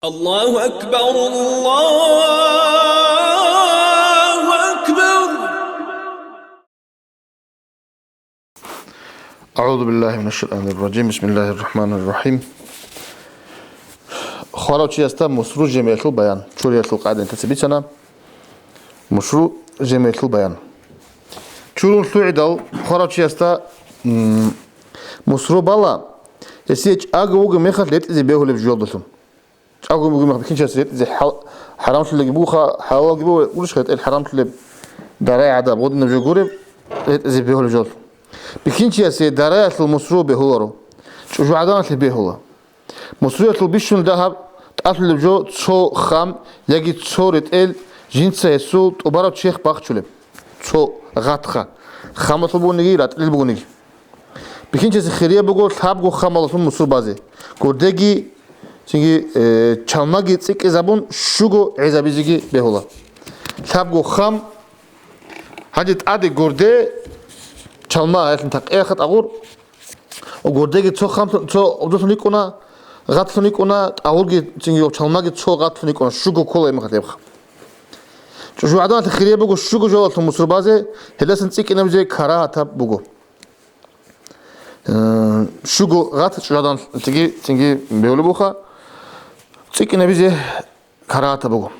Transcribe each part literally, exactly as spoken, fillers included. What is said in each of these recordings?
الله أكبر، الله أكبر. أعوذ بالله من الشيطان الرجيم. بسم الله الرحمن الرحيم. Хварав чиясда мусру жемиялъул баян. Чуриялъул къагӀида нилъеца бицана. Мусру жемиялъул баян. Чурун лъугӀидал хварав чиясда, м, мусру бала, гьесие чӀаго вугеб мехалъ ретӀизе бегьулеб жолдалъун. ЧӀаго бугеб мехалъ бихьинчиясе ретӀизе хӀал-, хӀарамлъулебги бугоха, хӀалалги буго, урушха ретӀел хӀарамлъулеб дарай гӀадаб, гъодинаб жо гуреб, ретӀизе бегьулеб жолдалъун. Бихьинчиясе дараялъул мусру бегьуларо, чӀужугӀаданалъе бегьула. Мусруялъул бищун дагьаб тӀалъулеб жо цо хам яги цо ретӀел жинца гьесул тӀубараб черх бахчулеб. Цо гъатха, хамалъул бугониги, ратӀлил бугониги. Бихьинчиясе хирияб буго лъабго хамалалъун мусру базе, гурдеги, цинги, э, чалмаги цӀикӀкӀизабун щуго гӀезабизеги бегьула. Лъабго хам, гьанже тӀаде гурде, чалма, гьелъин такъияха тӀагъур, Гурдеги цо хамлъун, цо гӀодолъун йикӀуна, гъатлъун йикӀуна, тӀагъурги цинги чалмаги цо гъатлъун йикӀуна, щуго ккола гьеб мехалъ гьебха. ЧӀужугӀаданалъе хирияб буго щуго жолалъун мусру базе, гьелдасан цӀикӀкӀинабизе карагьатаб буго. Э, щуго гъат чӀужугӀаданалъеги цинги бегьулеб буха, цӀикӀкӀинабизе карагьатаб буго.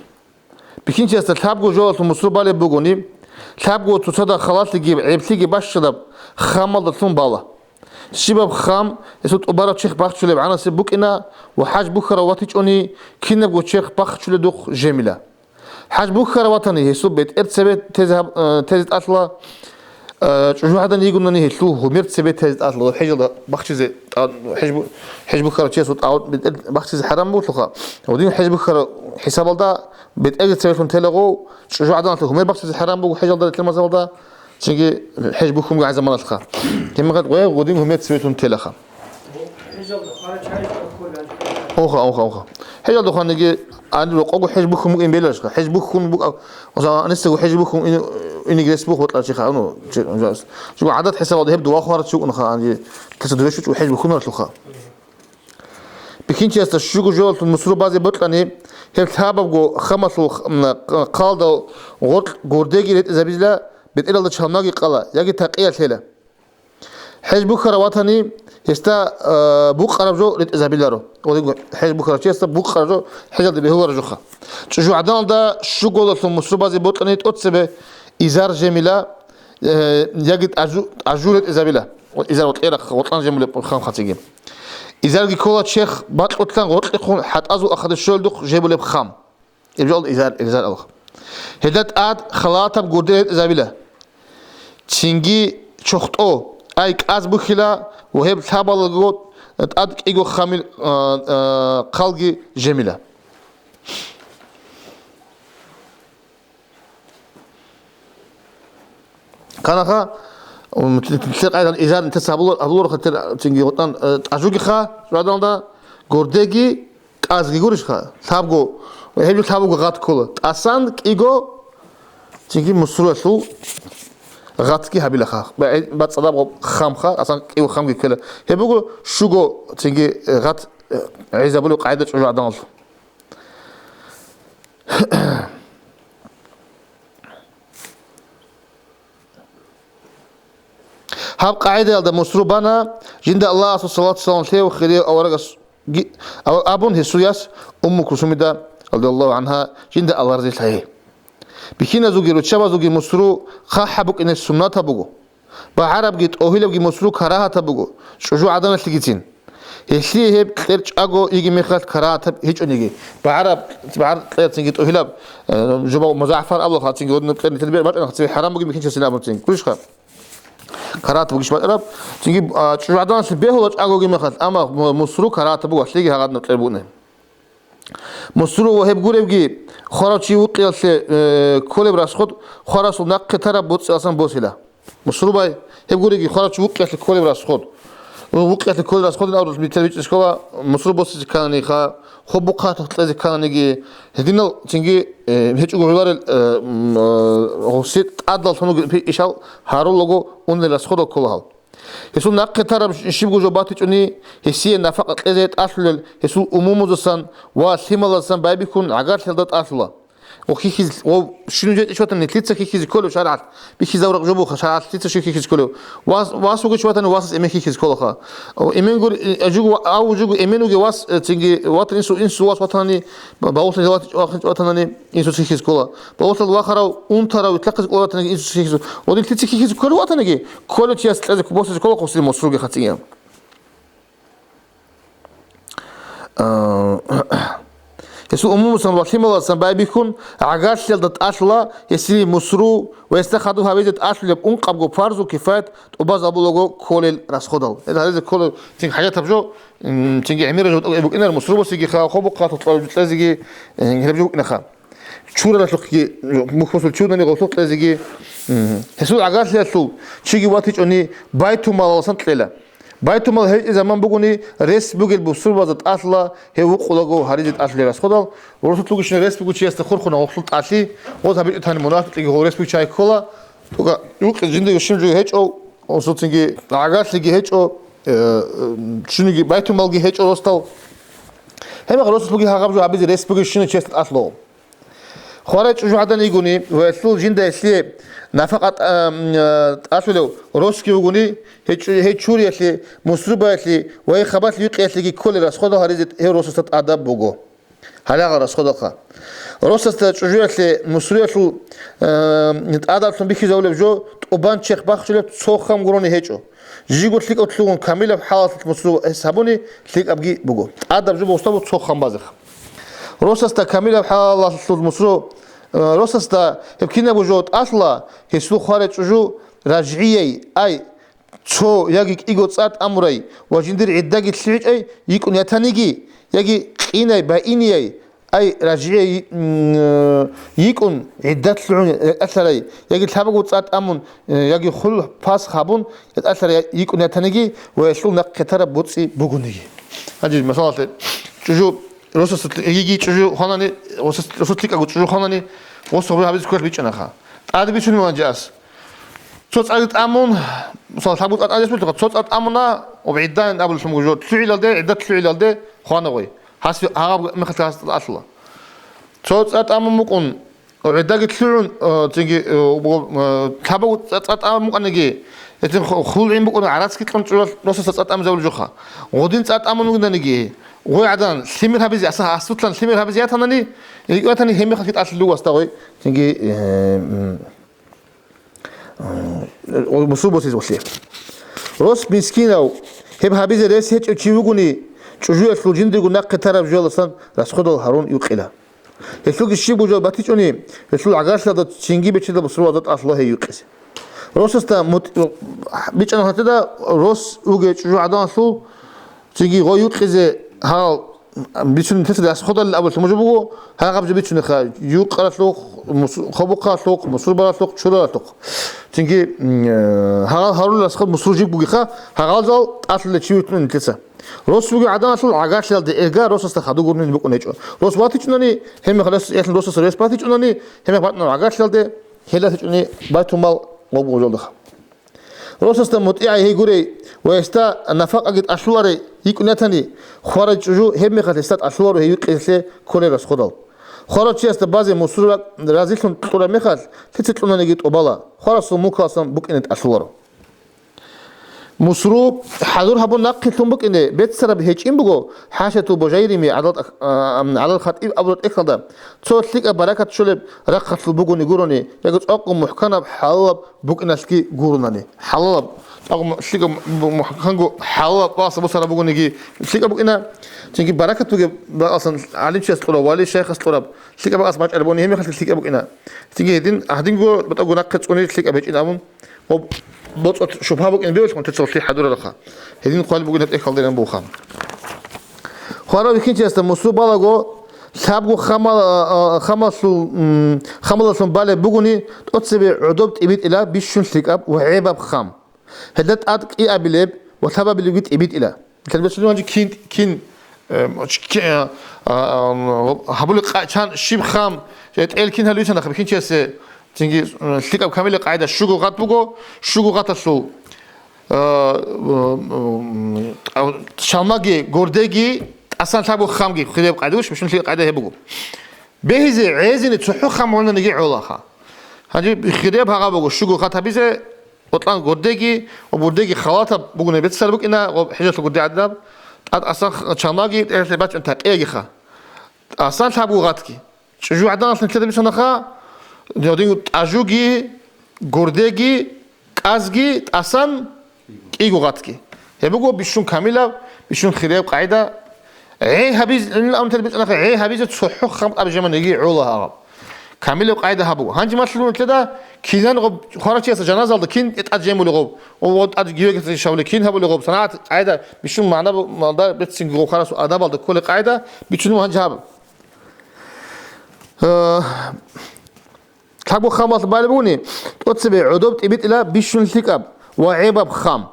Бихьинчиясда лъабго жолалъун мусру балеб бугони, лъабго цоцазда халалъиги гӀеблъиги бащадаб хамалдалъун бала. Щибаб хам гьесул тӀубараб черх бахчулеб гӀанасеб букӀина ва хӀаж бухьарав ватичӀони, кинабго черх бахчуледухъ жемила. ХӀаж бухьарав ватани, гьесул бетӀер цебе тезе гьаб-, э, тезе тӀалъула, Э, чӀужугӀадан йигунани гьелъул гьумер цебе тезе тӀалъула, хӀежалда бахчизе тӀа-, хӀеж бу-, хӀеж бухьарав чиясул тӀагъут бетӀер бахчизе хӀарам бугелъулха, гъодин хӀеж бухьарав хӀисабалда бетӀерги цебелъун телаго, чӀужугӀаданалъе гьумер бахчизе хӀарам буго хӀежалда релълъи мазалда, цинги хӀеж бухьун бугеб заманалъха. Гьеб мехалъ гъоя гъодин гьумер цебелъун телаха. Унха, унха, унха. ХӀежалда хваниги, гьаниб рокъого хӀеж бухьун бугин беларищха? ХӀеж бухьун буго, анисего хӀеж бухьун ин-, иниги рес бух бокьарав чиха, ну, чи-, жас. Жуго гӀадат хӀисабалда гьеб дова хварав чи вукӀунха, анги, кеца дуве щучӀо хӀеж бухьунаралъулха. Бихьинчиясда щуго жоялъул мусру базе бокьани, гьеб лъабабго хамалъул х-, м, хъалдал гъоркь гурдеги ретӀизабила, бетӀералда чалмаги къала, яги такъия лъела. ХӀеж бухьарав ватани, гьесда, э, букъараб жо ретӀизабиларо. ХӀеж бухьарав чиясда букъараб жо хӀежалде бегьуларо жоха. ЧӀужугӀаданалда щуголалъун мусру базе бокьани тӀоцебе изар жемила, э, яги тӀажу-, тӀажу ретӀизабила. Изар гъоркьерахъ, гъоркьан жемулеб хъанхъациги. Изарги ккола черх бакьулъан гъоркьехун хӀатӀазул ахаде щолелдухъ жемулеб хам. Гьеб жо изар, изар алха. Гьелда тӀад халатаб гурде ретӀизабила. Цинги чохтӀо, ай кӀаз бухьила ва гьеб лъабалаго тӀад кӀиго хамил, а, а, хъалги жемила. Канаха, м, те-, те-, те-, къайдан изар нилъеца гьабула-, гьабулароха тер-, цинги гъотӀан, э, тӀажугиха, чӀужугӀаданалда, гурдеги, кӀазги гурищха, лъабго, гьеб жо лъабго гъат ккола. ТӀасан кӀиго, цинги мусруялъул гъатги гьабилаха. Ба-, бацӀцӀадаб гъоб хамха, тӀасан кӀиго хамги ккела. Гьеб буго щуго, цинги, э, гъат, э, гӀезабулеб къагӀида чӀужугӀаданалъул. Гьаб къагӀидаялда мусру бана, жинда Аллагьасул салату салам лъев хирияв аварагас ги-, ав-, абун гьесул яс Умму Кулсумида, радияллагьу гӀангьа, жинда Аллагь разилъаяй. Бихьиназулги руччабазулги мусру хъахӀаб букӀине суннатаб буго. БагӀарабги тӀогьилабги мусру карагьатаб буго, чӀужугӀаданалъегицин. Гьелъие гьеб кьер чӀаго йигеб мехалъ карагьатаб гьечӀониги. БагӀараб, багӀар кьер цинги тӀогьилаб, э, жубав музагӀфар абулаха цинги гьодинаб кьер нилъер бер бачӀана, цебе хӀарам бугеб бихьинчиясин абун цин. Гурищха? Карагьатаб бугищ бачӀараб? Цинги, а, чӀужугӀаданалъе бегьула чӀагоги мехалъ, амма му-, мусру карагьатаб буго, гьелъиеги гьагъадинаб кьер букӀуне. Мусру ва гьеб гуребги, хварав чи вукъиялъе, э, кколеб расход хварасул нахъе тараб боцӀиялсан босила. Мусру бай, гьеб гуреги, хварав чи вукъиялъе кколеб расход. Вукъиялъе кколеб расходин абуралъ битӀа бичӀчӀизе ккола, мусру босизе ккананиха, хоб бухъатухъ кьезе ккананиги, гьединал цинги, э, гьечӀого гӀоларел, э, м, э, гъуси тӀадаллъун вугеб ишал гьарулаго унел расходал ккола гьал. Гьесул нахъе тараб щибго жо батичӀони, гьесие нафакъа кьезе тӀалъулел гьесул умумузасан ва лъималасан байбихьун гӀагарлъиялда тӀалъула. Ва хьихьиз-, ва щинун жечӀищ ватани, лъица хьихьизе кколев шаргӀалъ? Бихьизавураб жо буха, шаргӀалъ лъица щив хьихьизе кколев? Вас, вас вугев ватани, васас эмен хьихьизе кколаха. О, эмен гур-, э, жугу, ав жугу эмен вугев вас, э, цинги ватан инсу, инсу вас ватани, ба-, бавулъа ват-, вахинчӀ ватанани, инсус хьихьизе ккола. Бавулъа вахарав, унтарав, итлахъизе ккола ватаниги, инсус хьихьизе. Ва дин лъица хьихьизе кколев ватаниги, кколев чияс кьезе босизе ккола хъусил мусруги хацӀияб. А, гьесул умумусан ва лъималасан байбихьун, гӀагарлъиялда тӀалъула гьесие мусру ва гьесда хадуб гьабизе тӀалъулеб ункъабго фарзу кифаят тӀубазабулаго кколел расходал. Гьел гьаризе кколел цинги хӀажатаб жо, м, цинги гӀемераб жо букӀинар, мусру босиги ха, хобухъалъух кьолеб кьезеги, м, гьеб жо букӀинаха. Чуралъухъги, мухь босул чурнани гъолъухъ кьезеги, м, гьесул гӀагарлъиялъул чиги ватичӀони, байтумалаласан кьела. Байтумал гьечӀеб заман бугони, рес бугел бусурбабазда тӀалъула гьев вукъулаго гьаризе тӀалъулел расходал, росулъ вугищина рес бугев чиясда хурхуна гъолъул тӀалъи, гъоз гьабичӀо тани мунапикълъиги гъол рес бугев чай ккола, тӀуга юкъе жиндаго щиб жо гьечӀо, гъосул цинги гӀагарлъиги гьечӀо, э, э, чуниги байтумалги гьечӀо росдал. Гьебмехалъ росулъ бугеб гьагъаб жо гьабизе рес бугевщинав чиясда тӀалъула. Хварай чӀужугӀадан йигони ва гьелъул жинда гьелъие нафакъа тӀа-, м, а, тӀалъулев росги вугони, гьей чу-, гьей чуриялъе, мусрубаялъе ва гьей хабалъ юкъиялъеги кколел расходал гьаризе гьев росасда тӀадаб буго. Гьалагъал расходалха. Росасда чӀужуялъе, мусруялъул, а, тӀадаблъун бихьизабулеб жо тӀубан черх бахчулеб цо хам гурони гьечӀо. Жиго лъикӀав лъугьун камилаб хӀалалъулъ мусру гьес гьабуни лъикӀабги буго. ТӀадаб жо босдабу цо хам базех. Росасда камилаб хӀалалъулъ мусру, э, росасда гьеб кинабго жо тӀалъула, гьесул хварай чӀужу ражгӀияй, ай, цо яги кӀиго цӀар тӀамурай ва жиндир гӀиддаги лъугӀичӀай йикӀун ятаниги, яги къинай, баинияй, ай, ражгӀияй, м, э, йикӀун, гӀиддат лъугӀун ятӀалъарай, яги лъабаго цӀар тӀамун, э, яги хул пас гьабун ятӀалъарай йикӀун ятаниги ва гьелъул нахъе тараб боцӀи бугониги. Гьанже, масалалъе, чӀужу, росас-, йиги чӀужу хванани, росас-, росулъ лъикӀабго чӀужу хванани, гъос гьабизе кколеб бичӀчӀанаха. ТӀаде бицунеб гьанже ас. Цо цӀаде тӀамун, мисал, лъабго цӀа тӀадес бутӀа, цо цӀа тӀамуна, ва гӀиддаин абулелъун буго жо, лъугӀиналде, гӀиддат лъугӀиналде хвана гъой. Гьас гьагъаб мехалъ гьас тӀалъула. Цо цӀа тӀамун букӀун, ва гӀиддаги лъугӀун, э, цинги, э, бу-, э, лъабав цӀа, цӀа тӀамун букӀаниги, гьедин ху-, хулгӀин букӀун гӀарацги кьун чӀужуялъ росасда цӀа тӀамизабулеб жоха. Гъодин цӀа тӀамун вугониги, гъой гӀадан лъимер гьабизе, аса-, асулъан лъимер гьабизе ятанани, рикӀкӀун ятани гьеб мехалъги тӀалъулеб буго гьасда гъой, цинги, э, м, Э, мусул босизе гъолъие. Рос мискинав, гьеб гьабизе рес гьечӀев чи вугони, чӀужуялъул жиндирго нахъе тараб жоялдасан расходал гьарун юкъила. Гьелъулги щибго жо батичӀони, гьелъул гӀагарлъиялда цинги бечедал бусурбабазда тӀалъула гьей юкъизе. Росасда мут-, бичӀчӀана гьатӀида рос вугев чӀужугӀаданалъул цинги гъой юкъизе гьал бицунеб нилъеца расходалин абулеб нуж буго, гьагъаб жо бицунеха, юкъаралъухъ, мус-, хобухъалъухъ, мусурбаралъухъ, чуралалъухъ. Цинги, м, э, гьагъал гьарулел расход мусру жиб бугеха, гьагъал жал тӀалъулел чи витӀун нилъеца. Рос вугев гӀаданалъул гӀагарлъиялде эрга росасда хадур гурони букӀун гьечӀо. Рос ватичӀунани, гьебмехалъ рес-, яхин росасда рес батичӀунани, гьебмехалъ батӀана гӀагарлъиялде, гьелда лъечӀони байтумал гъоб гъожалдаха. Росасда мутӀигӀай гьей гурей ва гьесда нафакъаги тӀалъуларей йикӀун ятани, хварай чӀужу гьебмехалъ гьесда тӀалъуларо гьей юкъиялъе кколел расходал. Хварав чиясда базе мусул ракӀ разилъун кьураб мехалъ, лъица кьунаниги тӀубала, хварасул мулкаласан букӀине тӀалъуларо. Мусру хӀадур гьабун нахъе лъун букӀине беццараб гьечӀин буго, ХӀашиятул Бужайрими гӀадал тӀах-, а, гӀадал хатӀиб абураб тӀехьалда, цо лъикӀаб баракат щолеб рахъалъул бугони гурони, яги цӀакъго мухӀканаб хӀалалаб букӀиналъги гуронани. ХӀалалаб, цӀакъго лъикӀаб мухӀканго хӀалалаб кьваса босараб бугониги лъикӀаб букӀина, цинги баракат бугеб бакӀасан гӀалимчияс кьураб, вали шайхас кьураб лъикӀаб бакӀас бачӀараб бугони, гьебмехалъги лъикӀаб букӀина. Цинги гьедин гьадинго батӀаго нахъе цӀуни лъикӀаб гьечӀин абун, Гъоб-, боцӀа шубгьа букӀин бевлъун, тецалъи хӀадурарха. Гьедин хъван букӀин гьеб тӀехьалдайран буха. Хварав вихьинчиясда мусул балаго, лъабго хамал-, а, а, хамалъул, м, хамалалъун балеб бугони, тӀоцебе гӀодоб тӀибитӀила бищун лъикӀаб ва гӀебаб хам. Гьелда тӀад кӀиабилеб ва лъабабилебги тӀибитӀила. Калбасулин гьанже кин, кин, э, ки-, а, а, а, гьабули къа-, чан щиб хам, э, тӀел кин гьалуй чан ахъа бихьинчиясе, цинги, э, лъикӀаб камилаб къагӀида щуго гъат буго, щуго гъаталъул А, м, м, а, чалмаги, гурдеги, тӀасан лъабго хамги, хиреб къайда, бищун лъикӀаб къайда гьеб буго. Бегьизе гӀезине цохӀо хам гьунаниги гӀолаха. Гьанже хиреб гьагъа буго, щуго хат гьабизе, отӀан гурдеги ва гурдеги халатаб бугони беццал букӀина, ва хӀежалъул гурде гӀадинаб, тӀад тӀасан х-, чалмаги тӀехьалъе бачӀун такъиягиха. ТӀасан лъабго гъатги. ЧӀужугӀаданалъ нилъеда бицунаха, гьадин тӀажуги, гурдеги, кӀазги, тӀасан кӀиго гъатги. Гьеб буго бищун камилаб, бищун хиреб къайда. ГӀей гьабиз-, гӀилму амрутел бицӀанаха, гӀей гьабизе цохӀо хам тӀад жеманиги гӀола гьаб. Камилаб къайда гьаб буго. Гьанже малъулеб нилъеда, кинан гъоб хварачияса жаназалда кин тӀад жемулеб гъоб, ва тӀад гивегиса шавле кин гьабулеб гъоб, санагӀат къайда, бищун магӀна бу-, малда беццинги гъоб хварасул адабалда кколеб къайда бицунеб гьанже гьаб. Э, лъабго хамалъ балеб бугони, тӀоцебе гӀодоб тӀибитӀила бищун лъикӀаб ва гӀебаб хам.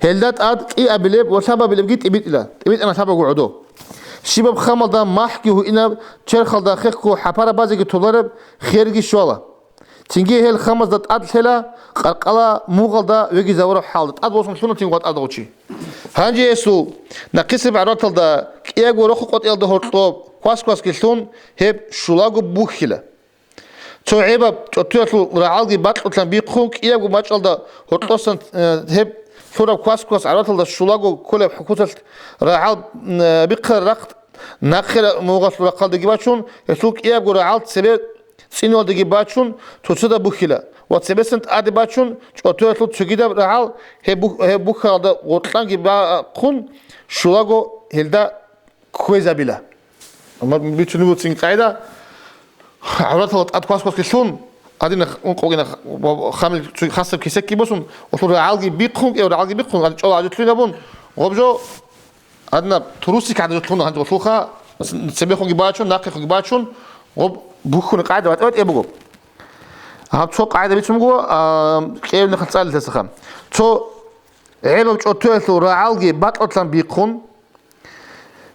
Гьелда тӀад кӀиабилеб ва лъабабилебги тӀибитӀила, тӀибитӀана лъабабго гӀодо. Щибаб хамалда махӀги гьуинаб, черхалда хехго хӀапарабазеги толареб херги щвала. Цинги гьел хамазда тӀад лъела къаркъала мугъалда вегизавураб хӀалда, тӀад восун лъуна цинги ва тӀад гъочи. Гьанже гьесул нахъисеб гӀавраталда кӀиябго роху къотӀиялда гьоркьоб квас-квасги лъун гьеб щулаго бухьила. Цо гӀебаб чӀотӀоялъул рагӀалги бакьулъан бихъун, кӀиябго мачӀалда гьоркьосан, э, гьеб лъураб квас-квас гӀавраталда щулаго кколеб хӀукмуялъ рагӀал, э, бихъараб рахъ нахъе мугъалъул рахъалдеги бачун, гьелъул кӀиябго рагӀал цебе цӀинуялдеги бачун, цоцазда бухьила ва цебесан тӀаде бачун, чӀотӀоялъул цогидаб рагӀал гьеб бух-, гьеб бухьаралда гъоркьанги бахъун, щулаго гьелда кквезабила. Амма бицунеб буцин къайда, гӀавратала тӀад квас-квасги лъун, гьадинаб ункъогинаб х-, ва хамил цо хасаб кесекги босун, гьелъул рагӀалги бихъун, кӀиябго рагӀалги бихъун, гьадин чӀола гӀажутлъуна бун, гъоб жо, гьадинаб турусик гӀадин жо лъуна гьанже гьелъулха, цебехунги бачун, нахъехунги бачун, гъоб бухьуни къайда батӀи-батӀи буго. Гьаб цо къайда бицун буго, а, кӀияб нахъа цӀалилъасаха. Цо гӀебаб чӀотӀоялъул рагӀалги бакьулъан бихъун,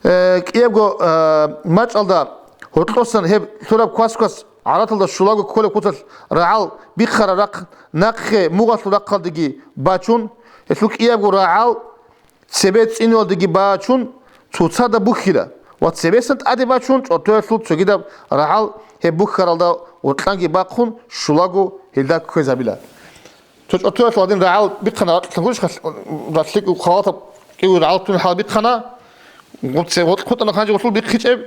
Э, кӀиябго, э, мачӀалда гьоркьосан гьеб лъураб квас-квас гӀавраталда щулаго кколеб куцалъ рагӀал бихъараб рахъ нахъе мугъалъул рахъалдеги бачун, гьелъул кӀиябго рагӀал цебе цӀинуялдеги бачун, цоцазда бухьила ва цебесан тӀаде бачун, чӀотӀоялъул цогидаб рагӀал гьеб бухьаралда гъоркьанги бахъун, щулаго гьелда кквезабила. Цо чӀотӀоялъул гьадин рагӀал бихъана, ракьлъун гурищха, ралъикӀ халатаб кӀиго рагӀал тун хӀал бихъана, гъуцци гъоркь хутӀана, гьанже гъолъул бихъичӀеб,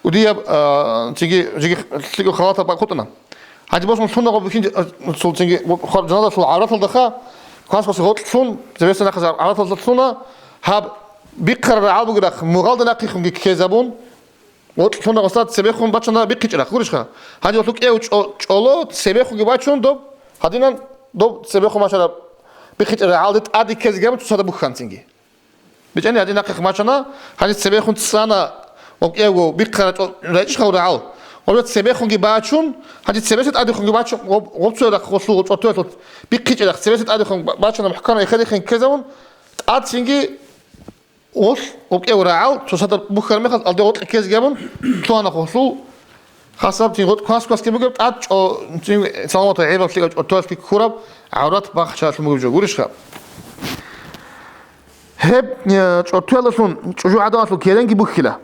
удияб, а, цинги, жиги лъикӀаб халатаб бакӀ хутӀана. Гьанже босун лъуна гъоб бихьинчи, а, цул цинги, гъоб хвар-, жаназалъул гӀавраталдаха, квас-квасе гъоркь лъун, цебеса нахъа гӀавраталда лъуна, гьаб бихъараб рагӀал бугеб рахъ мугъалда нахъехунги ккезабун, Гъоркь лъуна гъосда цебехун бачана бихъичӀеб рахъ гурищха? Гьанже гьелъул кӀиябго чӀо-, чӀоло цебехунги бачун доб, гьадинан доб цебехун бачараб бихъичӀеб рагӀалде тӀаде ккезегабун цоцазда бухьана цинги. БичӀани гьадин нахъехъ бачана, гьанже цебехун цӀана ва кӀиябго бихъана чӀо-, рачӀищха рагӀал. Гъоб цебехунги бачун, гьанже цебеса тӀадехунги бачун, гъоб-, гъоб цо рахъ гъолъул чӀотӀоялъул бихъичӀеб рахъ цебеса тӀадехун ба-, бачана мухӀкан эхедехин ккезабун, тӀад цинги Гъолъ, гъоб кӀиябго рагӀал цоцазда бухьараб мехалъ, алде гъоркь ккезеги абун, лъугьана гъолъул хасаб цин гъоркь квас-квасги бугеб тӀад чӀо-, цин саламатаб гӀебаб лъикӀаб чӀотӀоялъги ккураб гӀаврат бахчалъун бугеб жо гурищха? Гьеб, э, чӀотӀоялдалъун чӀужугӀаданалъул керенги бухьила.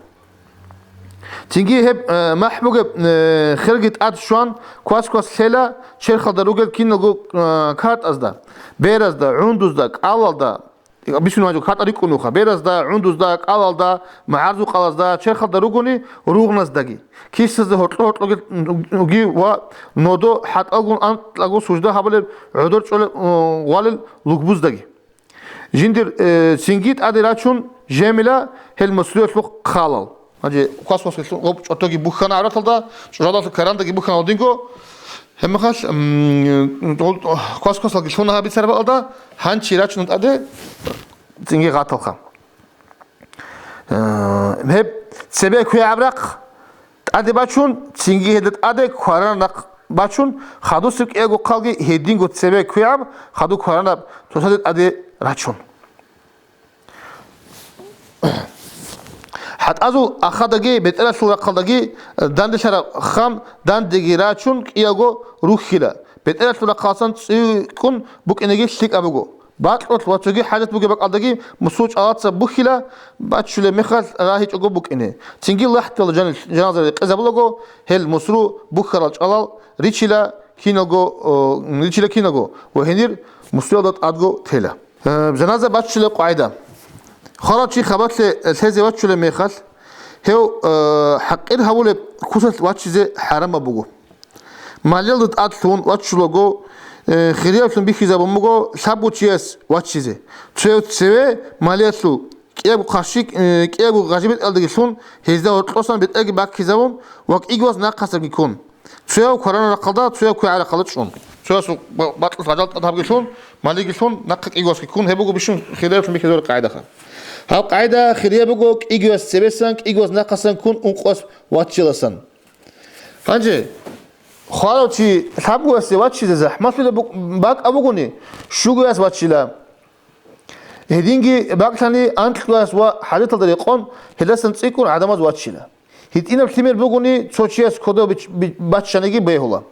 Цинги гьеб, э, махӀ бугеб, э, херги тӀад щван, квас-квас лъела черхалда ругел киналго, э, картӀазда, беразда, гӀундузда, кӀалалда, Бицунеб гьанже картӀа рикӀкӀунеха: беразда, гӀундузда, кӀалалда, магӀарзукъалазда, черхалда ругони ругъназдаги, кисазда гьоркьо-гьоркьоги ва нодо хӀатӀалгун анкьаго сужда гьабулеб гӀодор чӀолеб, э, гъвалел лугбуздаги. Жиндир, э, цинги тӀаде рачун жемила гьел мусулиялъул халал. Гьанже квас-квасги лъун, гъоб чӀотӀоги бухьана гӀавраталда, чӀужугӀаданалъул керандаги бухьана гьадинго. Гьебмехалъ, м, гъол-, квас-квасалги лъуна гьаб бицараб бакӀалда, гьанчи рачун тӀаде цинги гъаталха. Э, гьеб цебе квегӀаб рахъ тӀаде бачун, цинги гьелда тӀаде кваранаб рахъ бачун, хадусеб кӀиябго хъалги гьединго цебе квегӀаб, хаду кваранаб цоцазде тӀаде рачун. ХӀатӀазул ахадаги бетӀералъул рахъалдаги данделъараб хам дандеги рачун кӀиялго рухьила. БетӀералъул рахъалдасан цӀикӀкӀун букӀинеги лъикӀаб буго. Бакьулъ ва цоги хӀажат бугеб бакӀалдаги мусул чӀалаца бухьила, баччулеб мехалъ рагьичӀого букӀине. Цинги лахӀдал жанил-, жаназа рекъезабулаго, гьел мусру бухьарал чӀалал ричила киналго, о, ричила киналго ва гьенир мусулалда тӀадго тела. Э, жаназа баччулеб къагӀида. Хварав чи хабалъе лъезе ваччулеб мехалъ, гьев, э, хӀакъир гьавулеб кусалъ ваччизе хӀарамаб буго. Малиялда тӀад лъун ваччулаго, э, хирияблъун бихьизабун буго лъабго чияс ваччизе. Цояв цеве малиялъул кӀиябго хъарщи, э, кӀиябго гъажибетӀалдаги лъун, гьезда гьоркьосан бетӀерги баккизабун ва кӀигояс нахъасанги ккун. Цояв кварана рахъалда, цояв квегӀа рахъалда чӀун. Цоясул ба-, бакьулъ гъажал тӀад гьабги лъун, малиги лъун, нахъа кӀигоясги ккун, гьеб буго бищун хирияблъун бихьизабураб къагӀидаха. Гьаб къагӀида хирияб буго кӀигояс цебесан, кӀигояс нахъасан ккун ункъояс ваччиласан. Гьанже, хварав чи лъабгоясе ваччизе захӀмалъулеб бук-, бакӀа бугони, щугояс ваччила. Гьединги бакӀлъани анкьгояс ва хӀажаталда рекъон, гьелдасан цӀикӀкӀун гӀадамаз ваччила. ГьитӀинаб лъимер бугони, цо чияс кодов бич-, би-, баччаниги бегьула.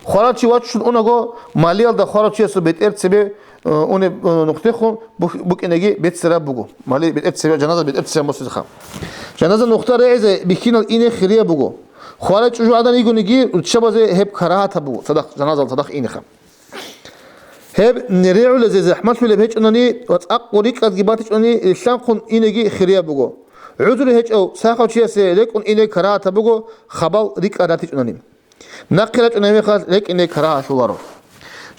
Хварав чи ваччун унаго, малиялда хварав чиясул бетӀер цебе, э, унеб, э, нухтехун бух-, букӀинеги беццараб буго. Мали бетӀер цебе, жаназа бетӀер цебе мусизеха. Жаназа нухда регӀизе бихьинал ине хирияб буго. Хварай чӀужугӀадан йигониги, руччабазе гьеб карагьатаб буго, цадахъ, жаназал цадахъ инеха. Гьеб регӀулезе захӀмалъулеб гьечӀонани ва цӀакъго рикӀкӀадги батичӀони, рилълъанхъун инеги хирияб буго. ГӀузру гьечӀев сахав чиясе рекӀун ине карагьатаб буго, хабал рикӀкӀад ратичӀонани. Нахъе рачӀунеб мехалъ рекӀине карагьалъуларо.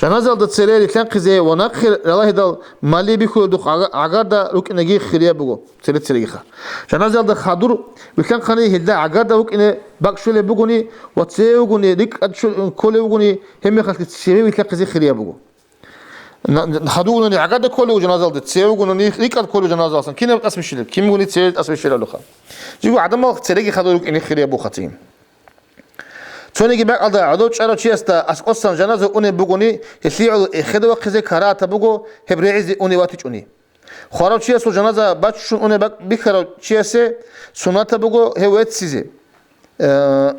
Жаназалда цере рилълъанхъизе ва нахъе ралагьидал мали бихьулеб духъ гӀага-, гӀагарда рукӀинеги хирияб буго, цере-церегиха. Жаназалда хадур вилълъанхъани гьелда гӀагарда вукӀине бакӀ щолеб бугони ва цеве вугони, рикӀкӀад що-, кколев вугони, гьеб мехалъги цеве вилълъанхъизе хирияб буго. На-, хадур вугони гӀагарда кколев жаназалда, цеве вугони рикӀкӀад кколев жаназалсан, кинаб тӀасбищилеб, кин вугони цеве тӀасбищилаблъуха. Жиго гӀадамал цереги хадур рукӀине хирияб бугоха цин. Цониги бакӀалда гӀодов чӀарав чиясда аскӀосан жаназа унеб бугони, гьелъие гӀоло эхеда вахъизе карагьатаб буго гьеб регӀизе унев ватичӀони. Хварав чиясул жаназа баччун унеб бакӀ бихьарав чиясе суннатаб буго гьев веццизе, э,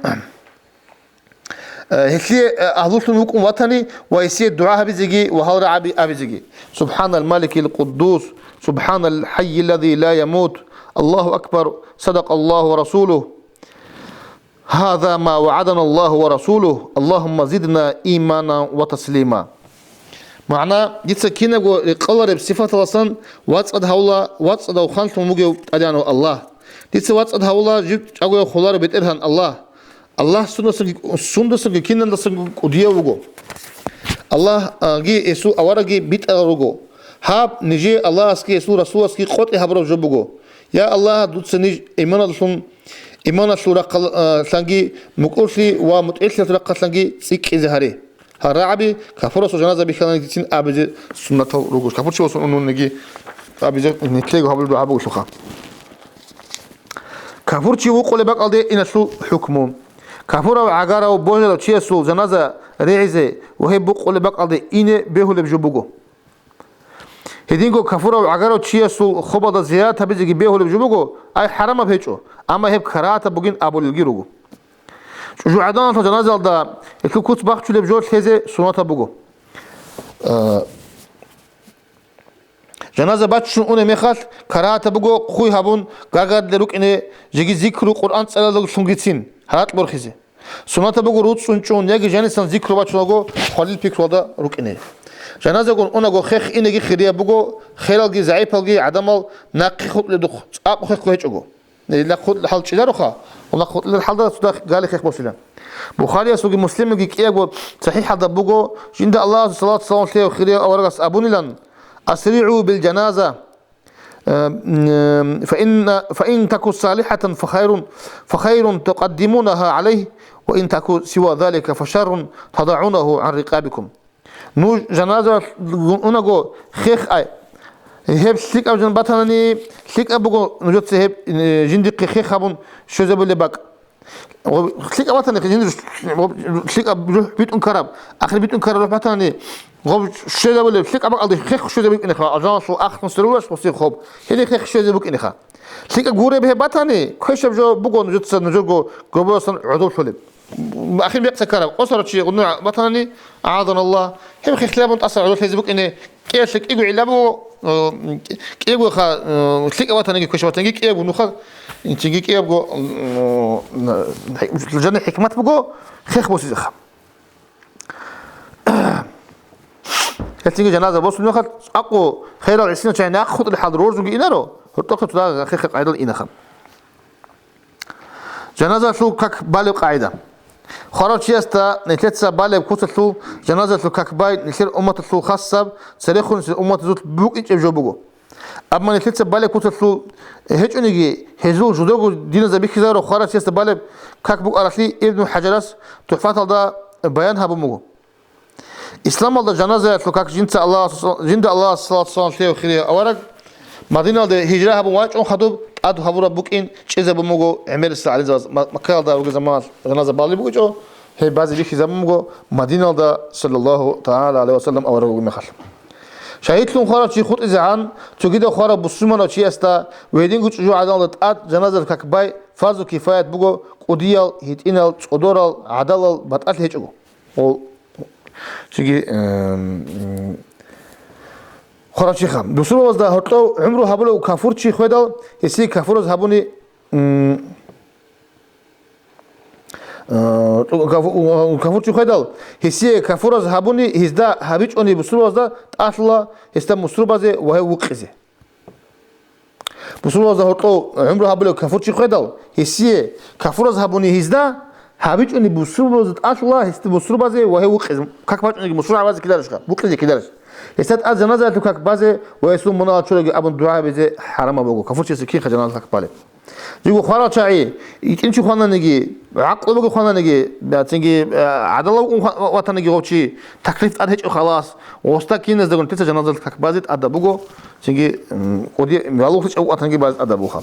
э, гьелъие, э, агьлулъун вукӀун ватани ва гьесие дугӀа гьабизеги ва гьал рагӀаби абизеги: «Субханал маликил къуддус, субханал хӀаййил лади ла ямут, Аллагьу акбар, садакъаллагьу ва расулугь». «Гьаза ма вагӀадана Аллагьу ва расулугь, Аллагьумма зидна иманан ва таслима». МагӀна: дица кинабго рекъолареб сифаталасан вацӀцӀад гьавула, вацӀцӀадав ханлъун вугев ТӀадегӀанав Аллагь. Дица вацӀцӀад гьавула жив чӀагояв холарав БетӀергьан Аллагь. Аллагь сундасанги, сундасанги киналдасанги кӀудияв вуго. Аллагьги гьесул аварагги битӀарал руго. Гьаб, нижее Аллагьасги гьесул Расуласги къотӀи гьабураб жо буго. Я Аллагь, дуца ниж иманаллъун, иманалъул рахъалъанги, мукӀурлъи ва мутӀигӀлъиялъул рахъалъанги цӀикӀкӀизе гьаре. Гьал рагӀаби капурасул жаназа бихьананиги цин абизе суннатал руго. Капурчи ва суннунниги абизе нилъего гьабулеб дугӀа бугелъулха. Капурчи вукъулеб бакӀалде иналъул хӀукму. Капурав гӀагарав божарав чиясул жаназа регӀизе ва гьеб букъулеб бакӀалде ине бегьулеб жо буго. Гьединго капурав гӀагарав чиясул хобалда зиярат гьабизеги бегьулеб жо буго, ай хӀарамаб гьечӀо, амма гьеб карагьатаб бугин абулелги руго. ЧӀужугӀаданалъул жаназалда гьелъул куц бахчулеб жо лъезе суннатаб буго. Э, жаназа баччун унеб мехалъ, карагьатаб буго хъуй гьабун, гагарлъи рукӀине, жеги зикру Къуръан цӀалалдалъунгицин гьаракь борхизе. Суннатаб буго руцӀцӀун чӀун яги жанисан зикру бачунаго хвалил пикруялда рукӀине. Жаназагун унаго хех инеги хирияб буго, хералги загӀипалги гӀадамал нахъе хутӀулеб духъ цӀакъ хехго гьечӀого. Нахъе хутӀулеб хӀал чӀезаруха, ва нахъе хутӀулеб хӀалда цо дагь гали хех босила. Бухариясулги Муслимулги кӀиябго сахӀихӀалда буго, жинда Аллагьасул салат-салам лъеяв хирияб аварагас абунилан: «АсригӀу бил жаназа». Э, м, э, «Фаин, фаин таку салихатан фахайрун, фахайрун тукъаддимунагьа гӀалайгь, ва ин таку сива залика фашаррун тадагӀунагьу гӀан рикъабикум». Нуж жаназа унаго хех ай. Гьеб лъикӀаб жан батанани, лъикӀаб буго нужеца гьеб, э, жиндихъе хех гьабун щвезабулеб бакӀ. Гъоб-, лъикӀаб батани, жиндир лъикӀаб рухӀ битӀун ккараб, ахир битӀун ккараб рухӀ батани, гъоб щвезабулеб, лъикӀаб бакӀалде хех щвезе букӀинеха, алжаналъул ахлъун сверулаш гъосие хоб, гьениб хех щвезе букӀинеха. ЛъикӀаб гуреб гьеб батани, квешаб жо буго нужеца нужерго гроболасан гӀодоблъулеб. Ахир бекъса ккараб, къосарав чи гъунну батани, агӀазаналлагь, гьеб хехлъи гьабун тӀаса гӀодоблъизе букӀине, КӀиялъе кӀиго гӀилла буго, э, кӀиябго ха, э, лъикӀаб ватаниги квешаб ватаниги кӀиябго нуха, инчинги кӀиябго, э, жана хӀикмат буго, хех босизеха. Гьелъинги жаназа босун нуха, акъу херал гӀисина чай нахъ хутӀил хӀал рорзунги инаро, гьоркьохъе цо дагъа хехе къайдал инаха. Жаназалъул как балеб къагӀида. Хварав чиясда нилъеца балеб куцалъул жаназалъул как бай нилъер умматалъул хасаб, церехун нилъер умматазул букӀинчӀеб жо буго. Амма нилъеца балеб куцалъул гьечӀониги, гьезул жудаго диназда бихьизаро хварав чиясда балеб как букӀаралъи Ибн ХӀажарас ТухӀфаталда баян гьабун буго. Исламалда жаназаялъул как жинца Аллагьас, жинда Аллагьас салат-салам лъеяв хирияв авараг, Мадиналде гьижра гьабун вачӀун хадуб, тӀад гьабураб букӀин чӀезабун буго гӀемерисел гӀалимзабаз, Ма-, Маккаялда ругел заманалъ жаназа балеб бугечӀо, гьеб базе бихьизабун буго Мадиналда, саллаллагьу тагӀала гӀалайгьи ва саллам, авараг вугеб мехалъ. Шагьидлъун хварав чи хутӀизегӀан, цогидав хварав бусурманав чиясда ва гьединго чӀужугӀаданалда тӀад жаназаялъул как бай фарзу кифаят буго кӀудиял, гьитӀинал, цӀодорал, гӀадалал, батӀалъи гьечӀого. Гьол Чиги, эм, м, хваравчиха. Бусурбабазда гьоркьов гӀумру гьабулев кафурчи хведал, гьесие кафураз гьабуни, м, э, кафу-, кафурчи хведал, гьесие кафураз гьабуни, гьезда гьабичӀони бусурбабазда тӀалъула гьесда бусурбазе ва гьев вукъизе. Бусурбабазда гьоркьов гӀумру гьабулев кафурчи хведал, гьесие кафураз гьабуни гьезда, гьабичӀони бусурбабазда тӀалъула гьесда бусурбазе ва гьев вукъизе, как бачӀунеги бусурбазе кидарищха, вукъизе кидарищ. Гьесда тӀад жаназаялъул как базе ва гьесул мунагьал чураги абун дугӀа гьабизе хӀарамаб буго, кафурчиясе кинха жаназаялъул как балеб. Жиго хварал чагӀи, итӀинчи хвананиги, гӀакълу буги хвананиги, цинги, э, гӀадала вукӀун хва-, ватаниги гъов чи, таклиф тӀад гьечӀо халас, гъосда киназдаго нилъеца жаназаялъул как базе тӀадаб буго, цинги, м, кӀуди валухълъичӀев ватаниги базе тӀадаб буха.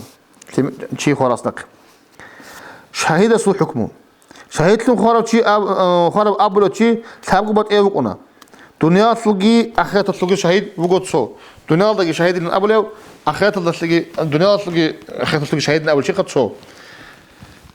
Лъим-, чи хварас нахъе. Шагьидасул хӀукму. Шагьидлъун хварав чи аб-, э, хварав абулев чи лъабго батӀияб вукӀуна. Дуниялалъулги ахираталъулги шагьид вуго цо. Дуниялалдаги шагьидилан абулев, ахираталдалъги, дуниялалъулги ахираталъулги шагьидилан абулев чиха цо.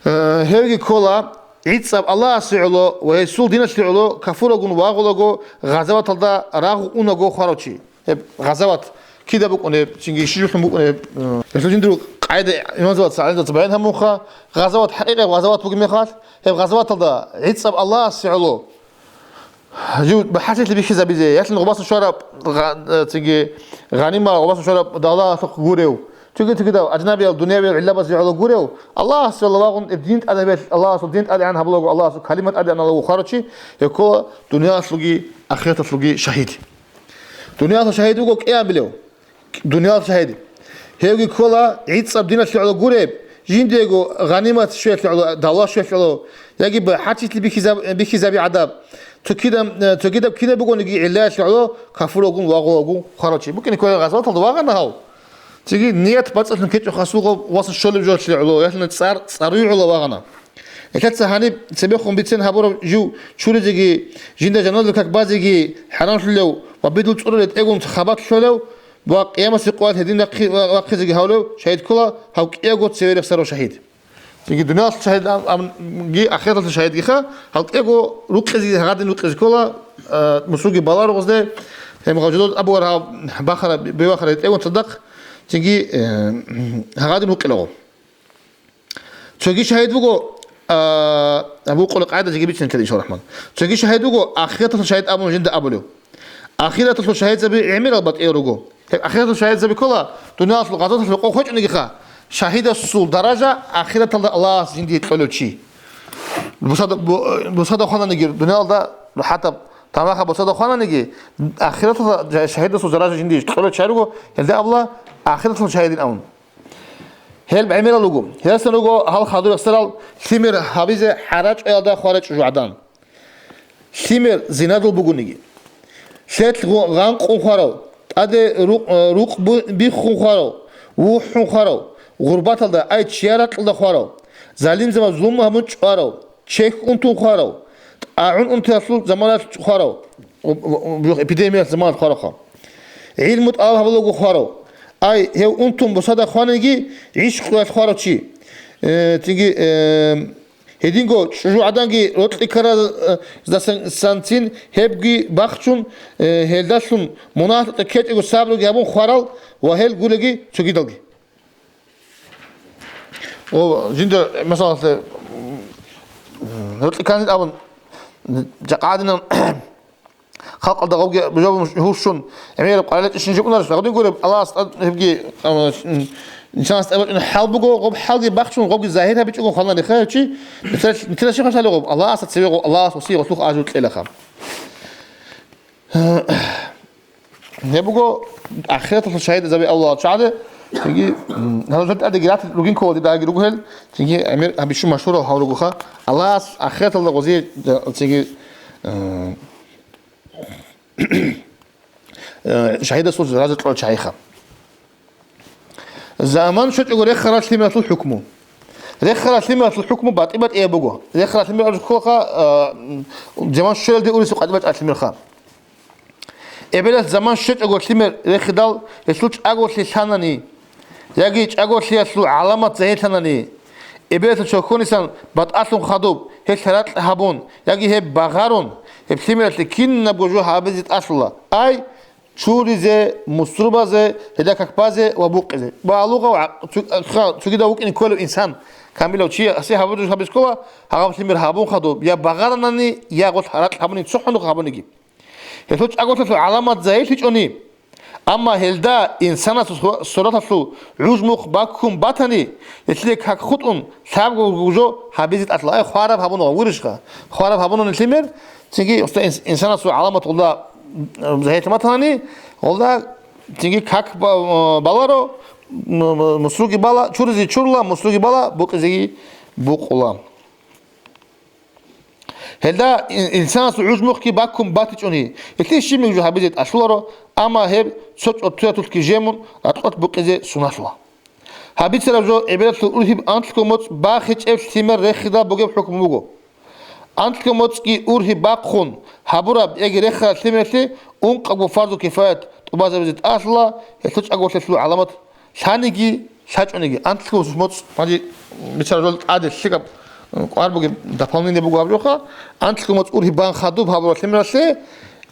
Э, гьевги ккола, гӀицӀаб Аллагьасе гӀоло ва гьесул диналъе гӀоло кафуралгун вагъулаго, гъазаваталда рагъ унаго хварав чи. Гьеб гъазават кида букӀунеб, цинги щиб жолъун букӀунеб? Гьелъул жиндирго къайда имамзабаца, гӀалимзабаца баян гьабунха, гъазават хӀакъикъаб гъазават бугеб мехалъ, гьеб гъазаваталда гӀицӀаб Аллагьасе гӀоло жив бахӀарчилъи бихьизабизе, ялъун гъубасан щвараб гъа-, э, цинги гъанима, гъубасан щвараб давлалъухъ гурев, цоги-цогидал ажнабиял дунявиял гӀиллабазе гӀоло гурев, Аллагьасе гӀоло вагъун, гьеб дин тӀадабиялъ, Аллагьасул дин тӀадегӀан гьабулаго, Аллагьасул калима тӀадегӀан гьабулаго хварав чи, гьев ккола дуниялалъулги ахираталъулги шагьид. Дуниялалъул шагьид вуго кӀиабилев. Дуниялалъул шагьид. Гьевги ккола гӀицӀаб диналъе гӀоло гуреб, жиндиего гъанимат щвелъе гӀоло, давла щвелъе гӀоло, яги бахӀарчилъи бихьизаб-, бихьизаби гӀадаб. Цо кидаб, э, цогидаб кинаб бугониги гӀиллаялъе гӀоло кафуралгун вагъулаго хварав чи. Букине ккола гъазаваталда вагъана гьав. Цинги ният бацӀцӀалъун ккечӀо хасулго васан щолеб жолъе гӀоло, ялъуна цӀар-, цӀаруй гӀоло вагъана. Гьелъаца гьаниб цебехун бицен гьабурав жив чуризеги, жинда жаназа как базеги хӀарамлъулев ва бидул цӀуралде тӀегун хабалъ лъолев ва къиямасеб къоялъ гьедин вахъи-, ва-, вахъизеги гьавулев шагьид ккола гьав кӀиявго цеве рехсарав шагьид. Цинги дуниялалъул шагьид ам-, амги ахираталъул шагьидгиха, гьав кӀиявго рукъизе, гьагадин рукъизе ккола, а, мусулги баларогъозде, гьеб гъав жодор абугар гьав бахара, бевахара тӀегун цадахъ, цинги, э, гьагадин рукъилаго. Цоги шагьид вуго, а, абу къула къайда жеги бицин ккеда, иншаллагь рахман. Цоги шагьид вуго, ахираталъул шагьид абун жинда абулев. Ахираталъул шагьидзаби гӀемерал батӀиял руго. Гьеб ахираталъул шагьидзаби ккола, дуниялалъул гъазаваталъул къо хвечӀунегиха, шагьидасул даража ахираталда Аллагьас жиндие кьолев чи. Бусада-, бу-, бусада хвананиги, дуниялалда хӀатта тамаха бусада хвананиги, ахираталда жа-, шагьидасул даража жиндие кьолев чи руго, гьелда абула ахираталъул шагьидин абун. Гьел гӀемерал руго. Гьелдасан руго гьал хадур рехсарал лъимер гьабизе хӀарачӀоялда хварай чӀужугӀадан. Лъимер зинадул бугониги. Лъелъ гъу-, гъанкъун хварав, тӀаде рукъ-, рукъ бу-, биххун хварав, вухӀун хварав, гъурбаталда, ай чияр ракьалда хварав, залимзабаз зулму гьабун чӀварав, чехь унтун хварав, тӀагӀун унтиялъул заманалъ хварав, у-, у-, у-, эпидемиялъ заманалъ хваравха. ГӀилму тӀалаб гьабулаго хварав. Ай, гьев унтун бусада хваниги, гӀишкъуялъ хварав чи. Э, цинги, э, Гьединго чӀужугӀаданги рокьи ккараздасан цин гьебги бахчун, э, гьелдалъун мунагьалъукьа ккечӀого сабруги гьабун хварал ва гьел гуреги цогидалги. О, жинда, масала, м, рокьи кканин абун, жакъа гӀадинан халкъалда гъобги жо гьурщун, гӀемераб къварилъи щин жукӀунарищ? Гъодин гуреб, Аллагьас тӀад-, гьебги, а, м, инсанас тӀадбачӀунеб хӀал буго, гъоб хӀалги бахчун, гъобги загьир гьабичӀого хвана нехай чи, нилъер, нилъер щиб хӀалалъ гъоб, Аллагьасда цеве гъоб, Аллагьас гъосие гъолъухъ ажру кьелаха. Гьеб буго ахираталъул шагьидазаби Аллагьасул чагӀаде, цинги, м, гьалаб тӀадеги ратил ругин ккола дидаги руго гьел, цинги гӀемер гьабичӀо машгьурал гьав ругоха, Аллагьас ахираталда гъозие, цинги, м, э, шагьидасул разилъ кьола чагӀиха. Заман щвечӀого рехарал лъимералъул хӀукму. Рехарал лъимералъул хӀукму батӀи-батӀияб буго. Рехарал лъимер абулъ кколаха, а, заман щвелалде уресухъ къватӀибе бачӀарал лъимерха. Эбелалъ заман щвечӀого лъимер рехидал, гьелъул чӀаголъи лъанани, яги чӀаголъиялъул гӀаламат загьирлъанани, эбелалъул чорхонисан батӀалъун хадуб, гьелъ ракь гьабун, яги гьеб багъарун, гьеб лъимералъе кинабго жо гьабизе тӀалъула. Ай, чуризе, мусрубазе, гьелда как базе ва букъизе. Балугъав гӀакъ-, цу-, ха-, цогидав вукӀине кколев инсан, камилав чи, асе гьабураб гьабиз ккола, гьагъаб лъимер гьабун хадуб, я багъаранани, я гъолъ гьаракь гьабуни, цохӀун рухъ гьабуниги. Гьелъул чӀаголъиялъул гӀаламат загьирлъичӀони, амма гьелда инсанасул су-, сураталъул гӀужмухъ баккун батани, гьелъие как хутӀун, лъабго жо гьабизе тӀалъула. Ай, хвараб гьабуна, вуришха? Хвараб гьабуна лъимер, цинги уста инс-, инсанасул гӀаламат гъолда загьирлъи батани, гъолда цинги как ба-, баларо, м-, м-, мусруги бала, чуризе чурла, мусруги бала, букъизеги букъула. Гьелда ин-, инсанасул гӀужмухъги баккун батичӀони, гьелъие щибниги жо гьабизе тӀалъуларо, амма гьеб цо чӀотӀиятулъги жемун, ракьулъ букъизе суналъула. Гьабицараб жо эбелалъул ургьиб анлъго моцӀ бахичӀеб лъимер рехидал бугеб хӀукму буго. Анлъго моцӀги ургьиб бахъун гьабураб яги рехарал лъимералъе ункъабго фарзу кифаят тӀубазабизе тӀалъула, гьелъул чӀаголъиялъул гӀаламат лъаниги, лъачӀониги. Анлъго моцӀ, гьанже бицаралда тӀаде лъикӀаб, м, кӀвар бугеб дополнение буго гьаб жоха, анлъго моцӀ ургьиб бан хадуб гьабураб лъимералъе,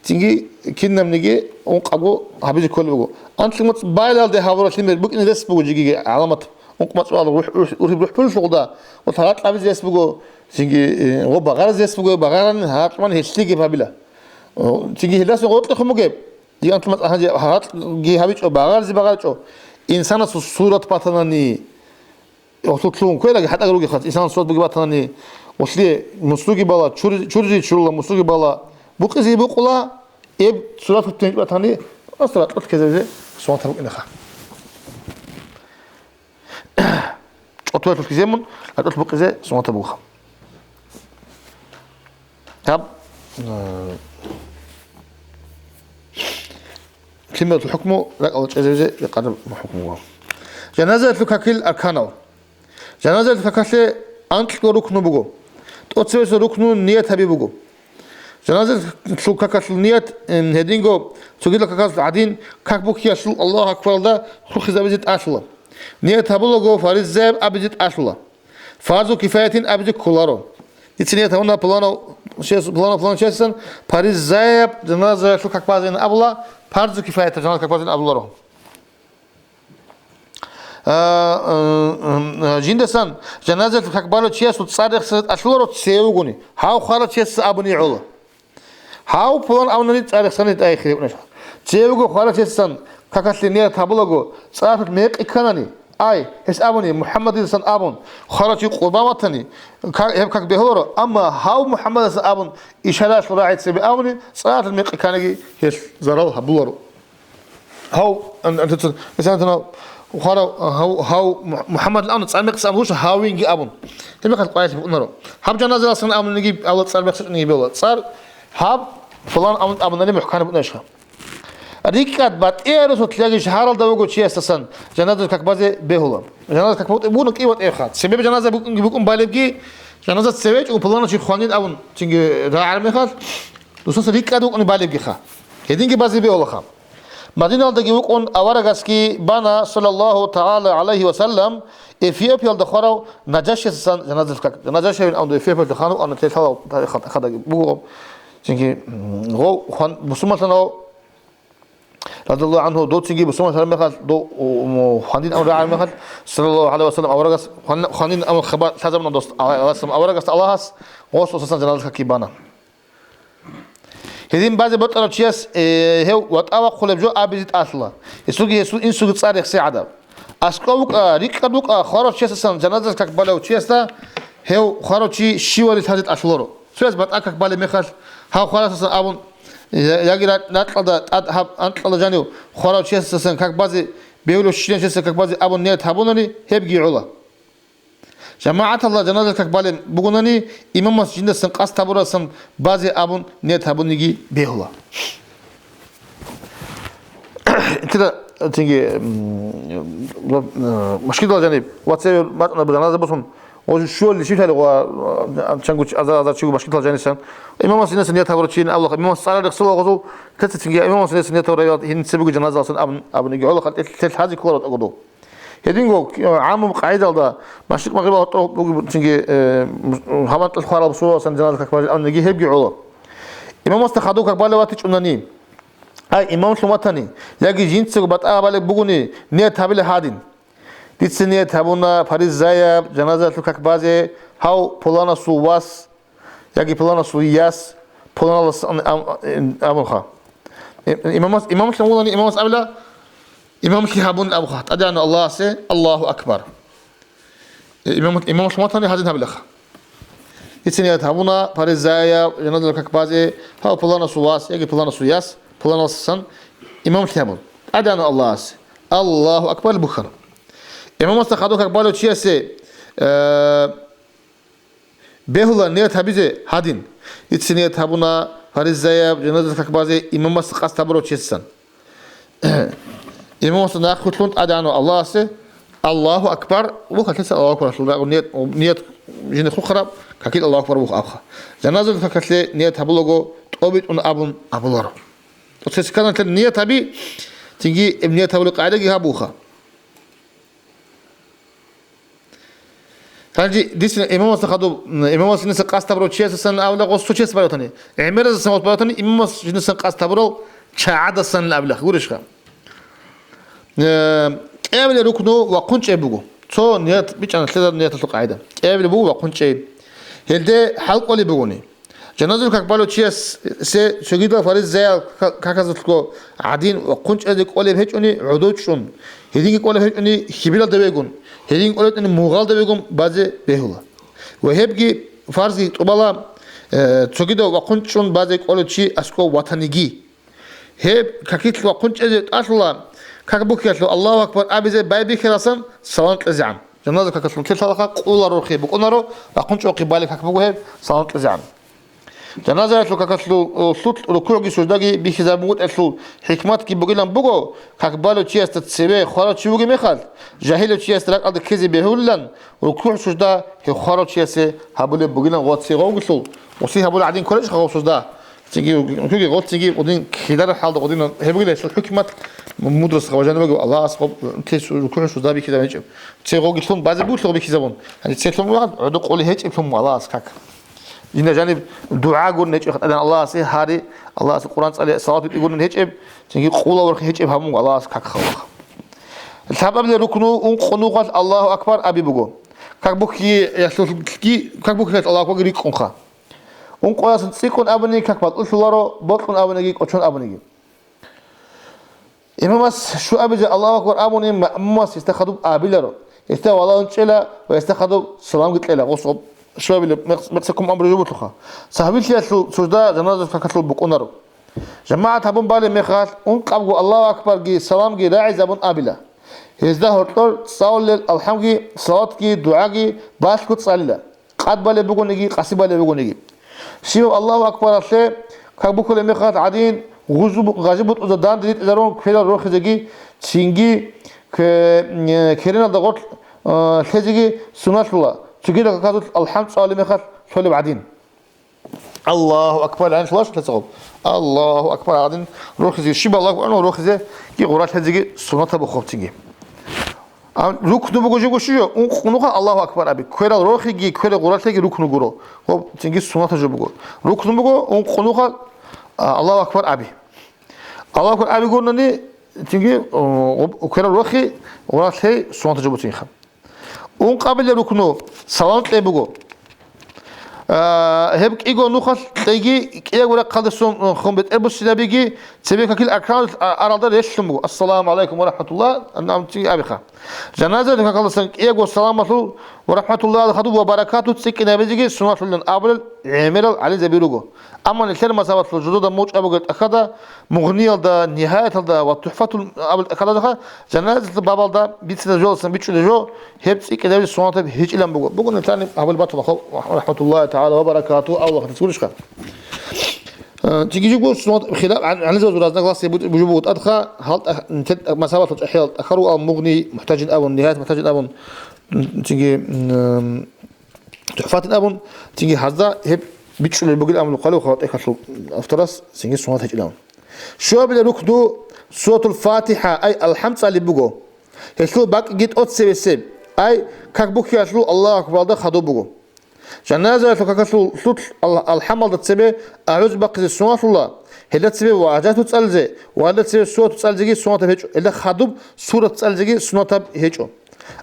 цинги кинабниги ункъабго гьабизе кколеб буго. Анлъго моцӀ байлалде гьабураб лъимер букӀине рес буго жеги гӀаламат, ункъ моцӀ бала рухӀ-, ургьиб рухӀ пулелъулда, ва гьаракь гьабизе рес буго, цинги, э, гъо багъаразе рес буго, багъарани гьаракьман гьелъиги гьабила. О, цинги гьелдаса гъоркьехун бугеб. Дигьанлъи мацӀ гьанже гьаракьги гьабичӀо, багъаризе багъаричӀо. Инсанасул сурат батанани, гьелъул лъугьун кквелаги хӀатӀаги ругехъас, инсанасул сурат буги батанани, гьелъие мусруги бала, чури-, чуризе чурула, мусруги бала, букъизе букъула, эб сурат гьуттун батани, асра ракьулъ ккезабизе сунат букӀинаха. ЧӀотӀоялъулъ ккеземун, ракьулъ букъизе сунат бугоха. Гьаб, э, лъимералъул хӀукму ракӀалда чӀезабизе рекъараб хӀукму буго. Жаназаялъул какил арканал. Жаназаялъул какалъе анкьго рукну буго. ТӀоцебесеб рукну ният гьаби буго. Жаназаялъул какалъул ният, м, гьединго цогидал какалъул гӀадин, как бухьиялъул Аллагьу акбаралда хурхизабизе тӀалъула. Ният гьабулаго фаризаяб абизе тӀалъула. Фарзу кифаятин абизе кколаро. Дица ният гьабуна пуланав чияс-, пуланав пуланав чиясдасан фаризаяб жаназаялъул как базейин абула, фарзу кифаятаб жаназаялъул как базейин абуларо. А, а, а, жиндасан жаназаялъул как балев чиясул цӀар рехсазе тӀалъуларо цеве вугони, гьав хварав чиясдаса абуни гӀола. Гьав пулан абунани цӀар рехсани тӀайихъе гьеб неш. Цевего хварав чиясдасан какалъе ният гьабулаго, цӀар мекъи кканани, ай, гьес абуни, МухӀаммадидасан абун, хварав чи къурбан ватани, ка-, гьеб как бегьуларо, амма гьав МухӀаммадасан абун, ишаралъул рагӀи цебе абуни, цӀар мекъи кканиги гьелъ зарал гьабуларо. Гьав, ан-, ан-, ан-, ан-, хварав, гьав, гьав Мух-, МухӀаммад абун, цӀар мекъи абуларо, гьавинги абун. Гьеб мехалъ къварилъи букӀунаро. Гьаб жаназаялдасан абуниги, Аллагь цӀар мекъи чӀунги бегьула. ЦӀар гьаб пулан абун абунани мухӀканаб букӀунарищха? РикӀкӀад батӀияб росулъ яги шагьаралда вуго чиясдасан жаназаялъул как базе бегьула. Жаназа как бутӀи буго кӀи батӀиябха. Цебе жаназа букӀунги букӀун балебги, жаназа цеве чӀун пуланав чи хванин абун, цинги рагӀараб мехалъ, дусаса рикӀкӀад вукӀуни балебгиха. Гьединги базе бегьулаха. Мадиналдаги вукӀун аварагасги бана, саллаллагьу тагӀала гӀалайгьи ва саллам, Эфиопиялда хварав Наджашиясасан жаназалъ как. Наджашиявин амду Эфиопиялда хан вукӀана, те лъалал тарихалдаги буго. Цинги, м, гъов хван-, бусурманлъанав, радияллагьу гӀангьу, дов цинги бусурманлъараб мехалъ, дов, у, у, хвандин амру рагӀараб мехалъ, саллаллагьу гӀалайгьи ва саллам, аварагас хван-, хвандин амру хабар лъазабуна дос, а-, а-, аварагасда Аллагьас, гъос усасан жаназалъ каки бана. Гьедин базе бокьарав чияс, э, гьев ватӀа вахъулеб жо абизе тӀалъула. Гьесулги гьесул инсуги цӀар рехсей гӀадаб. АскӀов вукӀа, рикӀкӀад вукӀа, хварав чиясасан жаназалъ как балев чиясда, гьев хварав чи щивали лъазе тӀалъуларо. Цояс батӀа как балеб мехалъ, гьав хварасасан абун, я-, яги ра-, ракьалда тӀад гьаб анкьалда жанив хварав чиясасан как базе, бевлев щинав чиясасан как базе абун ният гьабунани, гьебги гӀола. ЖамагӀаталда жаназа как балеб бугонани, имамас жиндасан къасд гьабурасан базе абун ният гьабуниги бегьула. Итила цинги, м, э, машгидал жаниб, ва цеве батӀунаб жаназа босун, ва щуал лишивтали ва, э, чангу азар-азар чигу машгидал жанисан. Имамас жиндасан ният гьабурав чин Аллагь, имамас цӀарал рехсула гъозул, теца цинги имамас жиндасан ният гьабурав гьин цебеги жаназалсан абун, абуниги гӀола хал, лъел хӀази кколаро тӀагодов. Гьединго, гӀамму къагӀидалда, машрикъ-магърибал гьоркьор бугеб бучинги, э, гьабантӀал хварал сураласан жаназа как бажи абуниги гьебги гӀоло. Имамасда хадуб как балев ватичӀунани, ай, имамлъун ватани, яги жинцаго батӀа балеб бугони, ният гьабила гьадин. Дица ният гьабуна, фаризаяб, жаназалъул как базе, гьав пуланасул вас, яги пуланасул яс, пуланалас ан-, ам-, ам-, амурха. Э, имамас, имамлъун вулани, имамас абила, имамлъи гьабун абуха, тӀадегӀанав Аллагьасе, Аллагьу акбар. Э, имам, имамлъун ватани гьадин гьабилаха. Ицин ят гьабуна, фаризая, жаназа как базе, гьав пуланасул вас, яги пуланасул яс, пуланаласан имамлъи гьабун. ТӀадегӀанав Аллагьасе, Аллагьу акбар бухьана. Имамасда хадуб как балев чиясе, э, бегьула ният гьабизе гьадин. Ицин ният гьабуна, фаризаяб, жаназа как базе имамас къасд гьабурав чиясасан. Имамасда нахъвилълъун тӀадегӀанав Аллагьасе, Аллагьу акбар, вухалъеса Аллагьу акбар, рагъу ният, ният жинда хухараб, какил Аллагьу акбар вух абха. Жаназа какалъе ният гьабулаго тӀобитӀун абун абуларо. Цециканалъе ният гьаби, цинги ният гьабули къагӀидаги гьабуха. Гьанже дисина имамасда хадуб, имамас жинаса къасд гьабурав чиясасан абила гъос цо чияс баратани. ГӀемеразасан гъос баратани, имамас жинасан къасд гьабурал чагӀадасан абилаха, гурищха. Э, кӀиабилеб рукну вахъун чӀей буго. Цо ният бичӀчӀана лъезаб нияталъул къагӀида. КӀиабилеб буго вахъун чӀей. Гьелде хӀал кӀолеб бугони. Жаназул как балев чиясе цогидал фаризаял ка-, каказулъго гӀадин вахъун чӀезе кӀолеб гьечӀони гӀодов чӀун, гьединги кӀолеб гьечӀони хьибилалда вегун, гьединги кӀолеб гьечӀони мугъалда вегун базе бегьула. Ва гьебги фарзги тӀубала, э, цогидав вахъун чӀун базе кӀолев чи аскӀов ватаниги. Гьеб какилъ вахъун чӀезе тӀалъула, как бухьиялъул Аллагьу акбар абизе байбихьарасан салам кьезегӀан. Жаназа какалъул телъалаха къула рорхи букӀунаро, вахъун чӀухъи балеб как буго гьеб, салам кьезегӀан. Жаназаялъул какалъул, о, лъулъ рукугӀги суждаги бихьизабунгутӀелъул хӀикматги бугилан буго, как балев чиясда цеве хварав чи вугеб мехалъ, жагьилев чиясда ракӀалде ккезе бегьулилан, рукугӀ-сужда гьев хварав чиясе гьабулеб бугилан ва цигъовгилъул, гъуси гьабула гӀадин кколечӀха гъов сужда. Цинги, цинги гъолцинги гъудин кидараб хӀалда гъудин гьеб бугила гьесул хӀукмат, мудрость ва жанибаго Аллагьас гъоб, те рукугӀ-сужда бихьизабичӀеб. Цигъовгилъун базе бугелъул бихьизабун. Гьанже целъун бугӀан, гӀодо къули гьечӀеблъун Аллагьас как. Жинда жаниб дугӀа гурун гьечӀеб, хатӀадан Аллагьасе гьари, Аллагьасе Къуран цӀали, салават битӀи гурун гьечӀеб, цинги къула вархи гьечӀеб гьабун Аллагьас как халах. Лъабабилеб рукну ункъо нугъал Аллагьу акбар аби буго. Как бухьиялъулги, как бухьиялъ Аллагьу акбарги рикӀкӀунха. Ункъоясун цӀикӀкӀун абуни как бакьулъуларо, бокьун абуниги, кӀочон абуниги. Имамас щуабизе Аллагьу акбар абуни, маъмумас гьесда хадуб абиларо. Гьесда валагьун чӀела ва гьесда хадуб саламги кьела. Гъос гъоб щуабилеб мекъ-, мекъсаккун амру жубулъуха. Сагьвилъиялъул сужда жаназа какалъул букӀунаро. ЖамагӀат гьабун балеб мехалъ, ункъабго Аллагьу акбарги саламги рагӀизабун абила. Гьезда гьоркьор цӀалулел алхӀамги, салаватги, дугӀаги балъго цӀалила. Къад балеб бугониги, къаси балеб бугониги. Щибаб Аллагьу акбаралъе как бухьулеб мехалъ гӀадин, гъужу-, гъажи бутӀрузда данде ритӀизарун кверал рохизеги, цинги кве-, э, кереналда гъоркь, э, лъезеги сунналъула, цогидал каказулъ алхӀам цӀалулеб мехалъ лъолеб гӀадин. Аллагьу акбар, гӀанилъ вачӀун лъацӀа гъоб. Аллагьу акбар гьадин рохизе, щиб Аллагьу акбар рохизеги гъуралъизеги суннатаб бухъубцинги. А рукну буго жибго щиб жо? Ункъ къунухъа Аллагьу акбар аби. Кверал рохиги, кверал гъуралъиги рукну гуро. Гъоб цинги суннатаб жо буго. Рукну буго ункъ къунухъа, а, Аллагьу акбар аби. Аллагьу акбар аби гурнани, цинги, о, гъоб кверал рохи гъуралъи суннатаб жо буцинха. Ункъабилеб рукну салам кьей буго. А, гьеб кӀиго нухалъ кьейги, кӀиябго рахъалдасан хун бетӀер буссинабиги, цебе какил акран аралда релълъун буго. Ассаламу гӀалайкум ва рахӀматуллагь, анамти абиха. Жаназа какалдасан кӀиябго саламалъул ва рахӀматуллагьил хадуб ва баракату цӀикӀкӀинабизеги суннатлъулин абулел гӀемерал гӀалимзаби руго. Амма нилъер мазгьабалъул жидеда мучӀаб бугеб тӀахьазда, Мугъниялда, Нигьаяталда ва ТухӀфатул абул тӀахьаздаха жаназалъул бабалда бицина жоласан бичӀчӀулеб жо, гьеб цӀикӀкӀинабизе суннатаб гьечӀилан буго. Буго нилъани гьабулеб батулаха, рахӀматуллагьи тагӀала ва баракатугьу, Аллагь гьатӀиз гурищха. Э, цинги жибго суннат хилаф гӀан-, гӀанизабазул разногласие бу-, бужуб буго тӀадха, гьал тӀах-, нилъер мазгьабалъул чӀахӀиял тӀахьару ал Мугъни мухӀтажин абун, Нигьаят мухӀтажин абун, цинги, м, ТухӀфатин абун, цинги гьазда гьеб бичӀчӀулел бугин абун хъвалев хаватӀехалъул авторас цинги суннат гьечӀилан. Щуабилеб рукну Суратул ФатихӀа, ай, АлхӀам цӀалеб буго. Гьелъул бакӀги тӀоцебесеб, ай, как бухьиялъул Аллагьу акбаралда хадуб буго. Жаназаялъул какалъул лъулъ ал-, АлхӀамалда цебе агӀуз бахъизе суннатлъула, гьелда цебе ва гьажату цӀализе, ва гьелда цебе сурату цӀализеги суннатаб гьечӀо, гьелда хадуб сурат цӀализеги суннатаб гьечӀо.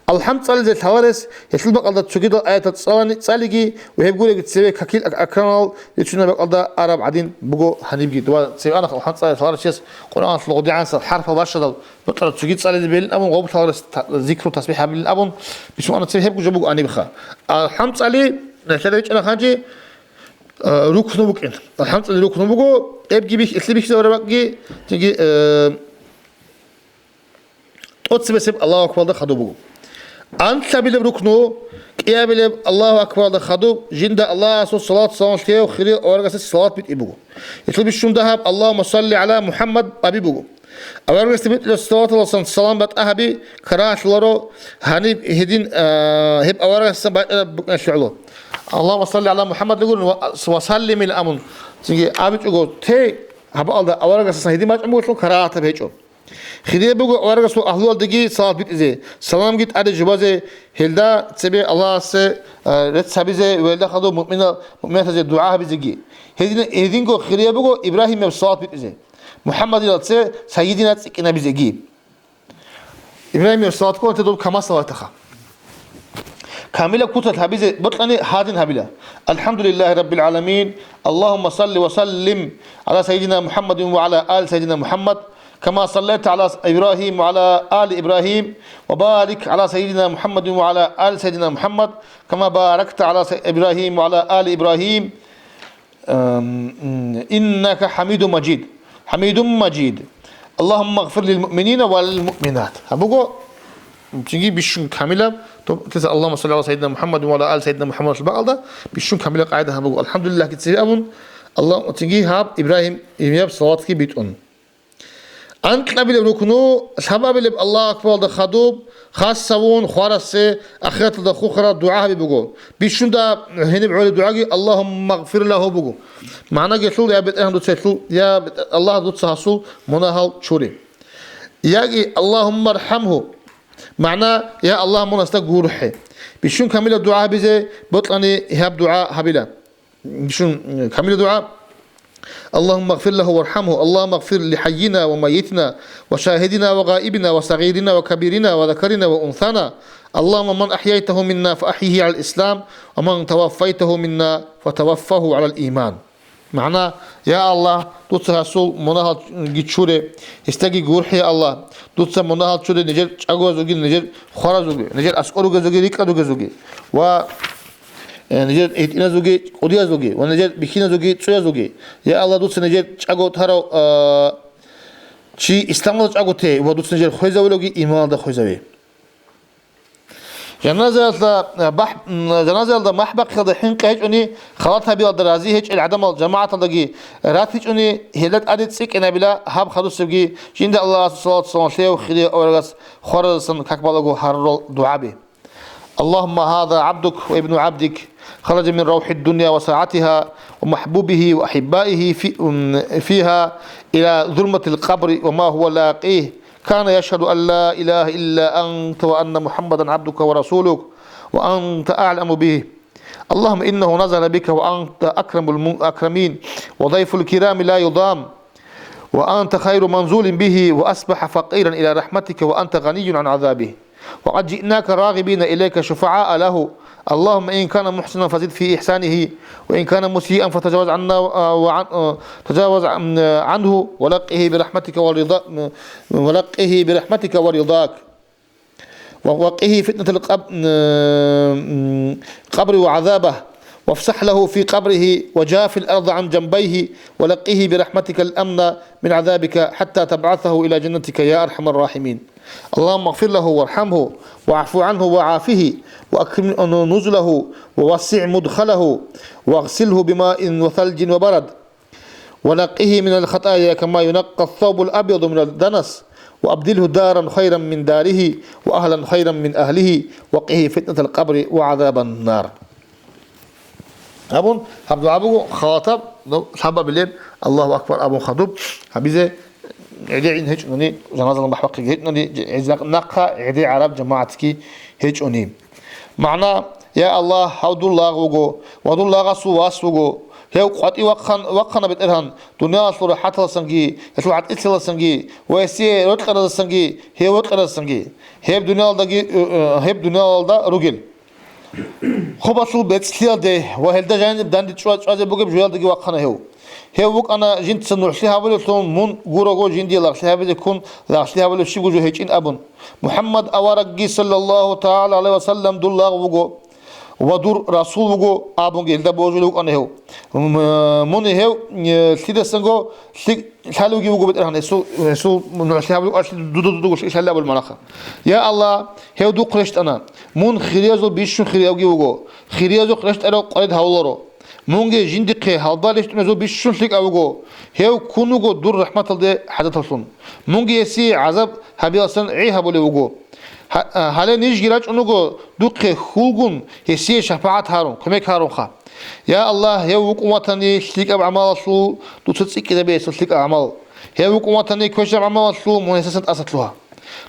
АлхӀам цӀализе лъаларес гьелъул бакӀалда цогидал аятал цӀалани цӀалиги ва гьеб гуреги цеве какил ак-, акраналал рицунеб бакӀалда араб гӀадин буго гьанибги. Ва цеве анахъ АлхӀам цӀализе лъаларав чияс Къуръаналъул гъудигӀанасда хӀарпал бащадал бокьараб цоги цӀализе белин абун, гъоб лъаларес та-, зикру тасбихӀ гьабилин абун, бисун ана цеве гьебго жо буго гьанибха. АлхӀам цӀали нилъеда ричӀчӀана ханжи, э, рукну букӀин. АлхӀам цӀали рукну буго, эбги бих-, эслъи бихьизабураб бакӀги, цинги, э, тӀоцебесеб Аллагьу акбаралда хадуб буго. Анлъабилеб рукну, кӀиабилеб Аллагьу акбаралда хадуб, жинда Аллагьасул салат-салам лъеяв хирияв аварагасе салат битӀи буго. Гьелъул бищун дагьаб Аллагьумма салли гӀала МухӀаммад аби буго. Аварагасде битӀараб салаталдасан салам батӀа гьаби карагьалъуларо, гьаниб гьедин, а, гьеб аварагасдасан бачӀараб букӀиналъе гӀоло. Аллагьумма салли гӀала МухӀаммад гурин ва, ва саллимил абун, цинги абичӀого те, гьабаалда аварагасдасан гьедин бачӀун бугелъул карагьатаб гьечӀо. Хирияб буго аварагасул агьлуялдеги салат битӀизе, саламги тӀаде жубазе, гьелда цебе Аллагьасе, а, рецц гьабизе ва гьелда хадуб муъмина-, муъминатазе дугӀа гьабизеги. Гьедин-, гьединго хирияб буго Ибрагьимияб салат битӀизе. МухӀаммадилал цебе сайидина цӀикӀкӀинабизеги. Ибрагьимияб салат кколанте доб камасал ватаха. Камилаб куцалъ гьабизе бокьани гьадин гьабила. АлхӀамдулиллагьи раббил гӀаламин. Аллагьумма салли ва саллим гӀала сайидина МухӀаммадин ва гӀала али сайидина МухӀаммад, кама саллайта гӀала Ибрагьим ва гӀала али Ибрагьим, ва барик гӀала сайидина МухӀаммадин ва гӀала али сайидина МухӀаммад, кама баракта гӀала са-, Ибрагьим ва гӀала али Ибрагьим, Ам, иннака хӀамидун мажид. ХӀамидун мажид. Аллагьумма гъфир лил муъминина ва лил муъминат. Гьаб буго, цинги бищун камилаб, то, киса Аллагьумма салли гӀала сайидина МухӀаммадин ва гӀала али сайидина МухӀаммад бакӀалда, бищун камилаб къагӀида гьаб буго. АлхӀамдулиллагьги цебе абун, Аллагь, цинги гьаб Ибрагьим имияб салатги битӀун. Анкьабилеб рукну, лъабабилеб Аллагьу акбаралда хадуб, хасавун хварасе ахираталда хухарал дугӀа гьаби буго. Бищунда гьениб гӀолеб дугӀаги Аллагьумма гъфир лагьу буго. МагӀна гьелъул: я БетӀергьан, дуца гьелъул, я БетӀ-, Аллагь, дуца гьасул мунагьал чуре. Яги Аллагьумма рхӀамгьу. МагӀна: я Аллагь, мун гьасда гурхӀе. Бищун камилаб дугӀа гьабизе бокьани гьаб дугӀа гьабила. Бищун камилаб дугӀа: اللهم اغفر له وارحمه، اللهم اغفر لحينا وميتنا وشاهدنا وغائبنا وصغيرنا وكبيرنا وذكرنا وأنثانا، اللهم من أحييته منا فأحيه على الإسلام، ومن توفيته منا فتوفه على الإيمان. МагӀна: я Аллагь, дуца гьасул мунагьалги чуре, гьесдаги гурхӀе, Аллагь, дуца мунагьал чуре нижер чӀаголазулги, нижер хваразулги, нижер аскӀор ругезулги, рикӀкӀад ругезулги. Ва Э, нижер гьитӀиназулги кӀудиязулги ва нижер бихьиназулги цӀуязулги. Я Аллагь, дуца нижер чӀаго тарав, а, чи исламалда чӀаго те ва дуца нижер хвезавулевги иманалда хвезаве. Жаназаялда, а, бахӀ-, м, жаназаялда махӀ бахъиялда хӀинкъи гьечӀони, халат гьабиялда рази гьечӀел гӀадамал жамагӀаталдаги ратичӀони, гьелда тӀаде цӀикӀкӀинабила гьаб хадусебги, жинда Аллагьасул салату ва салам лъеяв хирияв аварагас хваразасан как балаго гьарурал дугӀаби. اللهم هذا عبدك وابن عبدك خرج من روح الدنيا وساعتها ومحبوبه وأحبائه في، فيها إلى ظلمة القبر وما هو لاقيه، كان يشهد أن لا إله إلا أنت وأن محمدا عبدك ورسولك، وأنت أعلم به. اللهم إنه نزل بك وأنت أكرم الأكرمين، وضيف الكرام لا يضام، وأنت خير منزول به، وأصبح فقيرا إلى رحمتك وأنت غني عن عذابه، وقد جئناك راغبين إليك شفعاء له. اللهم إن كان محسنا فزد في إحسانه، وإن كان مسيئا فتجاوز عنا، آه، وعن، آه، تجاوز عن، آه، عنه، ولقه برحمتك ورضا-، ولقه برحمتك ورضاك. ووقه فتنة القب-، قبر وعذابه، وافسح له في قبره، وجاف الأرض عن جنبيه، ولقه برحمتك الأمن من عذابك حتى تبعثه إلى جنتك يا أرحم الراحمين. اللهم اغفر له وارحمه واعف عنه وعافه وأكرم نزله ووسع مدخله واغسله بماء وثلج وبرد ونقه من الخطايا كما ينقى الثوب الأبيض من الدنس، وأبدله دارا خيرا من داره، وأهلا خيرا من أهله، وقه فتنة القبر وعذاب النار. Абун, гьаб дугӀа буго халатаб, ну, лъабабилеб, Аллагьу акбар абун хадуб гьабизе, гӀедегӀин гьечӀони, жаназалан бахӀбахъиги гьечӀони, гӀезакъ нахъа гӀеде гӀараб жамагӀатги гьечӀони. МагӀна: Я Аллагь, гьав дур лагъ вуго ва дур лагъасул вас вуго. Гьев къватӀив вахъан-, вахъана, БетӀергьан, дуниялалъул рахӀаталасанги, гьелъул гӀатӀилъиласанги ва гьесие рокьаразасанги, гьев рокьаразасанги, гьеб дуниялалдаги, э, э, гьеб дуниялалда ругел. Хобалъул бецӀлъиялде ва гьелда жаниб данде чӀва-, чӀвазе бугеб жоялдаги вахъана гьев. Гьев вукӀана жинца нугӀлъи гьабулевлъун, мун гураго жиндие лагълъи гьабизе ккун, лагълъи гьабулев щибго жо гьечӀин абун. МухӀаммад аварагги, саллаллагьу тагӀала гӀалайгьи ва саллам, дур лагъ вуго ва дур расул вуго абунги гьелда божулев вукӀана гьев. М-, мун гьев, э, лъидасанго лъи-, лъалевги вуго, БетӀергьан, гьесул, гьесул нугӀлъи гьабулев вукӀаралъи дуда-дудаго лъалеб абулеб манаха. Я Аллагь, гьев духъ рещтӀана. Мун хириязул бищун хириявги вуго. Хириязухъ рещтӀарав къварид гьавуларо. Мунги жиндихъе гьалда рещтӀунезул бищун лъикӀав вуго. Гьев ккун вуго дур рахӀматалде хӀажаталлъун. Мунги гьесие гӀазаб гьабиласан гӀи гьабулев вуго. Гьа-, а, гьале нижги рачӀун вуго духъе хьулгун гьесие шапагӀат гьарун, кумек гьарунха. Я Аллагь, гьев вукӀун ватани лъикӀаб гӀамалалъул дуца цӀикӀкӀинабе гьесул лъикӀаб гӀамал. Гьев вукӀун ватани квешаб гӀамалалъул мун гьесасан тӀаса лъугьа.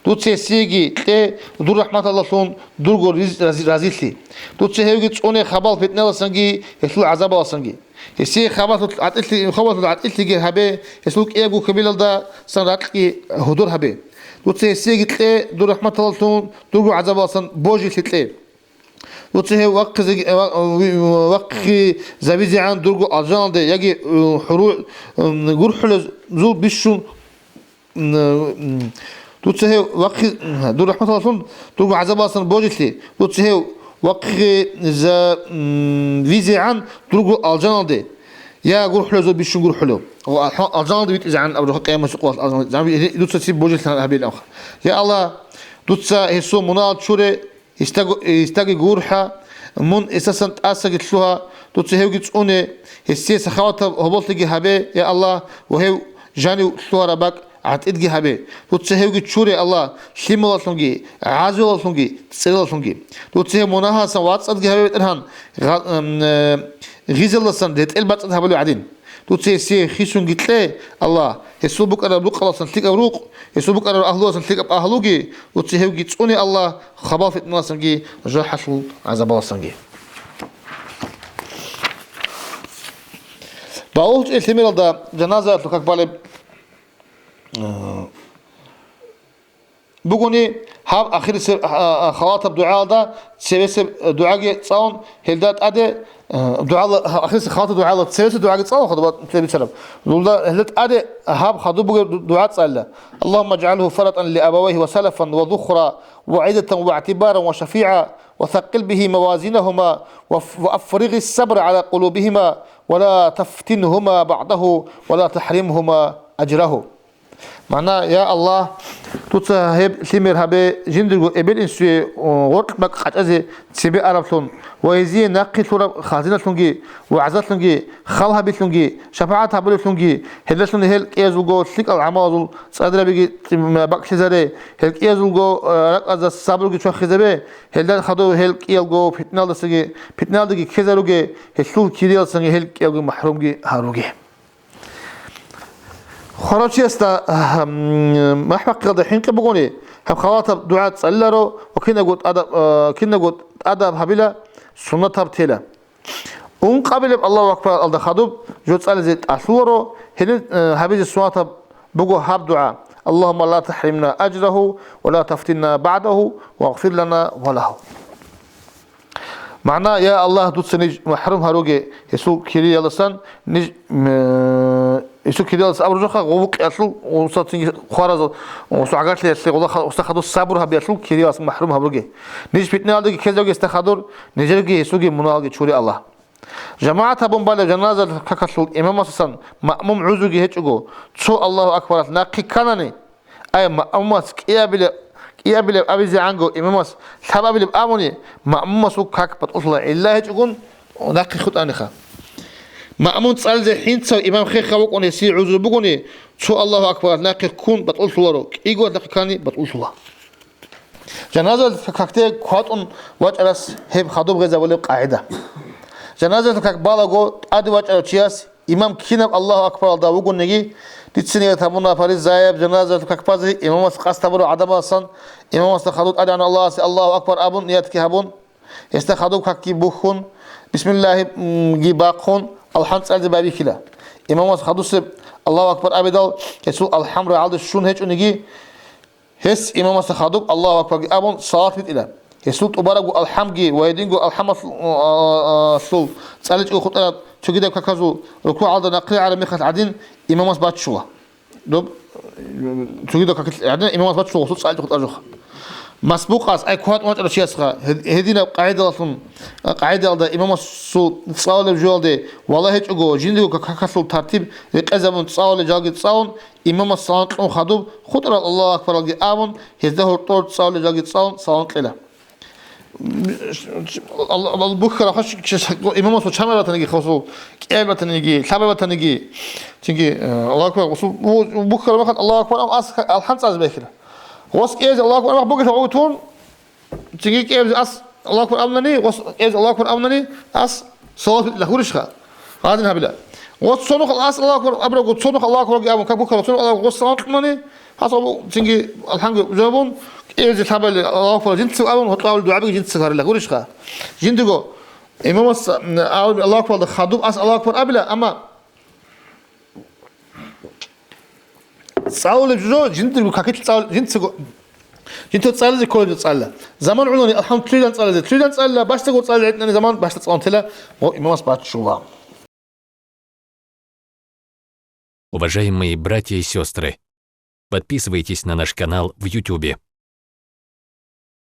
Дуца гьесиеги кье дур рахӀматалдалъун дурго риз-, рази-, разилъи. Дуца гьевги цӀуне хабал-питналасанги гьелъул гӀазабаласанги. Гьесие хабалъул гӀатӀилъи-, хабалъул гӀатӀилъиги гьабе, гьесул кӀиябго кабилалдасан ракьги гьудур гьабе. Дуца гьесиеги кье дур рахӀматалдалъун дурго гӀазабаласан божилъи кье. Дуца гьев вахъизе-, ва-, ви-, вахъизавизегӀан дурго алжаналде яги, э, хӀуру-, м, гурхӀулезул бищун, м, м, дуца гьев вахъи-, дур рахӀматалдалъун дурго гӀазабаласан божилъи, дуца гьев вахъиза-, м, визегӀан дурго алжаналде, я гурхӀулезул бищун гурхӀулев. Ва алжаналде витӀизегӀан абураб къиямасеб къоялъ алжаналде дуца цебе божилъи гьабейилан. Я Аллагь, дуца гьесул мунагьал чуре, Гьесдаго-, гьесдаги гурхӀа, мун гьесасан тӀасаги лъугьа, дуца гьевги цӀуне, гьесие сахаватаб гьоболлъиги гьабе, я Аллагь, ва гьев жанив лъугьараб бакӀ гӀатӀидги гьабе. Дуца гьевги чуре, Аллагь, лъималалъунги, гӀазулалъунги, цӀералъунги. Дуца гьев мунагьалдасан вацӀцӀадги гьабе, БетӀергьан, гъа-, м, э, гъизалдасан ретӀел бацӀцӀад гьабулев гӀадин. Дуца гьесие хисунги кье, Аллагь, гьесул букӀараб рукъалдасан лъикӀаб рукъ, гьесул букӀараб агьлуялдасан лъикӀаб агьлуги, дуца гьевги цӀуне, Аллагь, хабал-питналасанги, жужахӀалъул гӀазабаласанги. БалугьчӀел лъимералда жаназаялъул как балеб, э, бугони, гьаб ахирисеб, а, а, халатаб дугӀаялда цевесеб дугӀаги цӀалун, гьелда тӀаде, а, дугӀала-, ахирисеб халатаб дугӀаялда цевесеб дугӀаги цӀалун, хадуба цебе бицараб. Дулда гьелда тӀаде гьаб хадуб бугеб ду-, дугӀа цӀалила: اللهم اجعله فرطا لأبويه وسلفا وذخرا وعزة واعتبارا وشفيعا وثقل به موازينهما وف-، وأفرغ الصبر على قلوبهما ولا تفتنهما بعده ولا تحرمهما أجره. Мана: «Я Аллагь, дуца гьеб лъимер гьабе жиндирго эбел-инсуе, о, гъоркь бакӀ къачӀазе цебе араблъун ва гьезие нахъе лъураб хазиналъунги, вагӀзалъунги, хал гьабилъунги, шапагӀат гьабулеблъунги, гьелдалъун гьел кӀиязулго лъикӀал гӀамалазул цӀадирабиги бакӀлъизаре, гьел кӀиязулго, э, ракӀазда сабруги чвахизабе, гьелда хадув гьел кӀиялго питналдасаги, питналдаги ккезаруге, гьелъул кириялдасанги гьел кӀиялго махӀрумги гьаруге». Хварачиясда, м, махӀ бахъиялда хӀинкъи бугони, гьеб халатаб дугӀа цӀалиларо ва кинабго тӀадаб, э, кинабго тӀадаб гьабила, суннатаб тела. Ункъабилеб Аллагьу акбаралда хадуб жо цӀализе тӀалъуларо, гьениб, э, гьабизе суннатаб буго гьаб дугӀа: «Аллагьумма ла тахӀримна ажрагьу ва ла тафтинна багӀдагьу вагъфир лана ва лагьу». МагӀна: «Я Аллагь, дуца ниж махӀрум гьаруге гьесул кириялдасан, ниж, м, гьесул кириялдаса абуржуха, гъов вукъиялъул, гъуса цинги хваразул, гъуса гӀагарлъиялъе, гъуса ха-, гъуса хадур сабур гьабиялъул кириялдаса махӀрум гьабуге. Ниж питнаялдаги ккезавги гьесда хадур, нижерги гьесулги мунагьалги чуре, Аллагь». ЖамагӀат гьабун балеб жаназаялъул какалъул имамасдасан маъмум гӀузруги гьечӀого, цо Аллагьу акбаралъ нахъе кканани, ай, маъмумас кӀиабилеб, кӀиабилеб абизегӀанго имамас лъабабилеб абуни, маъмумасул как батӀулъула, гӀилла гьечӀогун нахъе хутӀаниха. Маъмум цӀализе хӀинцав имам хехав вукӀун гьесие гӀузру бугони, цо Аллагьу акбаралъ нахъе ккун батӀулъуларо, кӀиго нахъе ккани батӀулъула. Жаназаялъул какде кватӀун вачӀарас гьеб хадуб гъезабулеб къагӀида. Жаназаялъул как балаго тӀаде вачӀарав чияс имам кинаб Аллагьу акбаралда вугониги, дица ният гьабуна фаризаяб жаназаялъул как базе, имамас къасд гьабурал гӀадамалдасан, имамасда хадур тӀадегӀан Аллагьасе Аллагьу акбар абун, ниятги гьабун, гьесда хадуб какги бухьун, бисмиллагьги бахъун, алхӀам цӀализе байбихьила. Имамас хадусеб Аллагьу акбар абидал, гьесул алхӀам рагӀалде щун гьечӀониги, гьес имамасда хадуб Аллагьу акбарги абун салат битӀила. Гьесул тӀубарабго алхӀамги ва гьединго алхӀамалъул, а, а, а, цӀаличӀого хутӀараб цогидаб каказул рукугӀалда нахъе гӀараб мехалъ гӀадин имамас баччула. Доб, цогидаб какилъ гӀадин имамас баччула гъусул цӀаличӀого хутӀараб жоха. Масбукъас, ай, кватӀун вачӀарав чиясха, гьед-, гьединаб къагӀидалъун, къагӀидалда имамасул цӀалулеб жоялде вала гьечӀого, жиндирго какалъул тартиб рекъезабун цӀалулел жалги цӀалун, имамас салам кьун хадуб, хутӀарал Аллагьу акбаралги абун, гьезда гьоркьор цӀалулел жалги цӀалун салам кьела. Ал-, ал-, бухьараб хъваш-, чес-, имамасул чамай батаниги, хасул кӀиабилеб батаниги, лъабабилеб батаниги, цинги, э, Аллагьу акбар, гъусул бу-, бухьараб мехалъ Аллагьу акбар абун ас-, алхӀам цӀализе байхила. Гъос кӀиазе Аллагьу акбар абун бугелъул гъов тун, цинги кӀиабизе ас Аллагьу акбар абунани, гъос кӀиазе Аллагьу акбар абунани, ас салават битӀила, гурищха? Гъадин гьабила. Гъос цо нух ас Аллагьу акбар абурабго, цо нух Аллагьу акбарги абун, как бухьараб, цо нух Аллагьу, гъос салават кьунани, гьас абу, цинги алхӀамги жавабун, кӀиазе лъабали Аллагьу акбар жинцаго абун, гьоркьовали дугӀабиги жинцаго гьарила, гурищха? Жиндиго имамас, м, абун Аллагьу акбаралда хадуб ас Аллагьу акбар абила, амма ЦӀалулеб жо жиндирго какилъ цӀал-, жинцаго, жинцаго цӀализе кколеб жо цӀалила. Заман гӀолани, алхӀамдулиллагь, цӀализе, лъугӀилан цӀалила, бащдагур цӀализе гӀетӀнани заман бащда цӀалун тела, гъо, имамас баччула. Уважаемые братья и сестры, подписывайтесь на наш канал в Ютубе.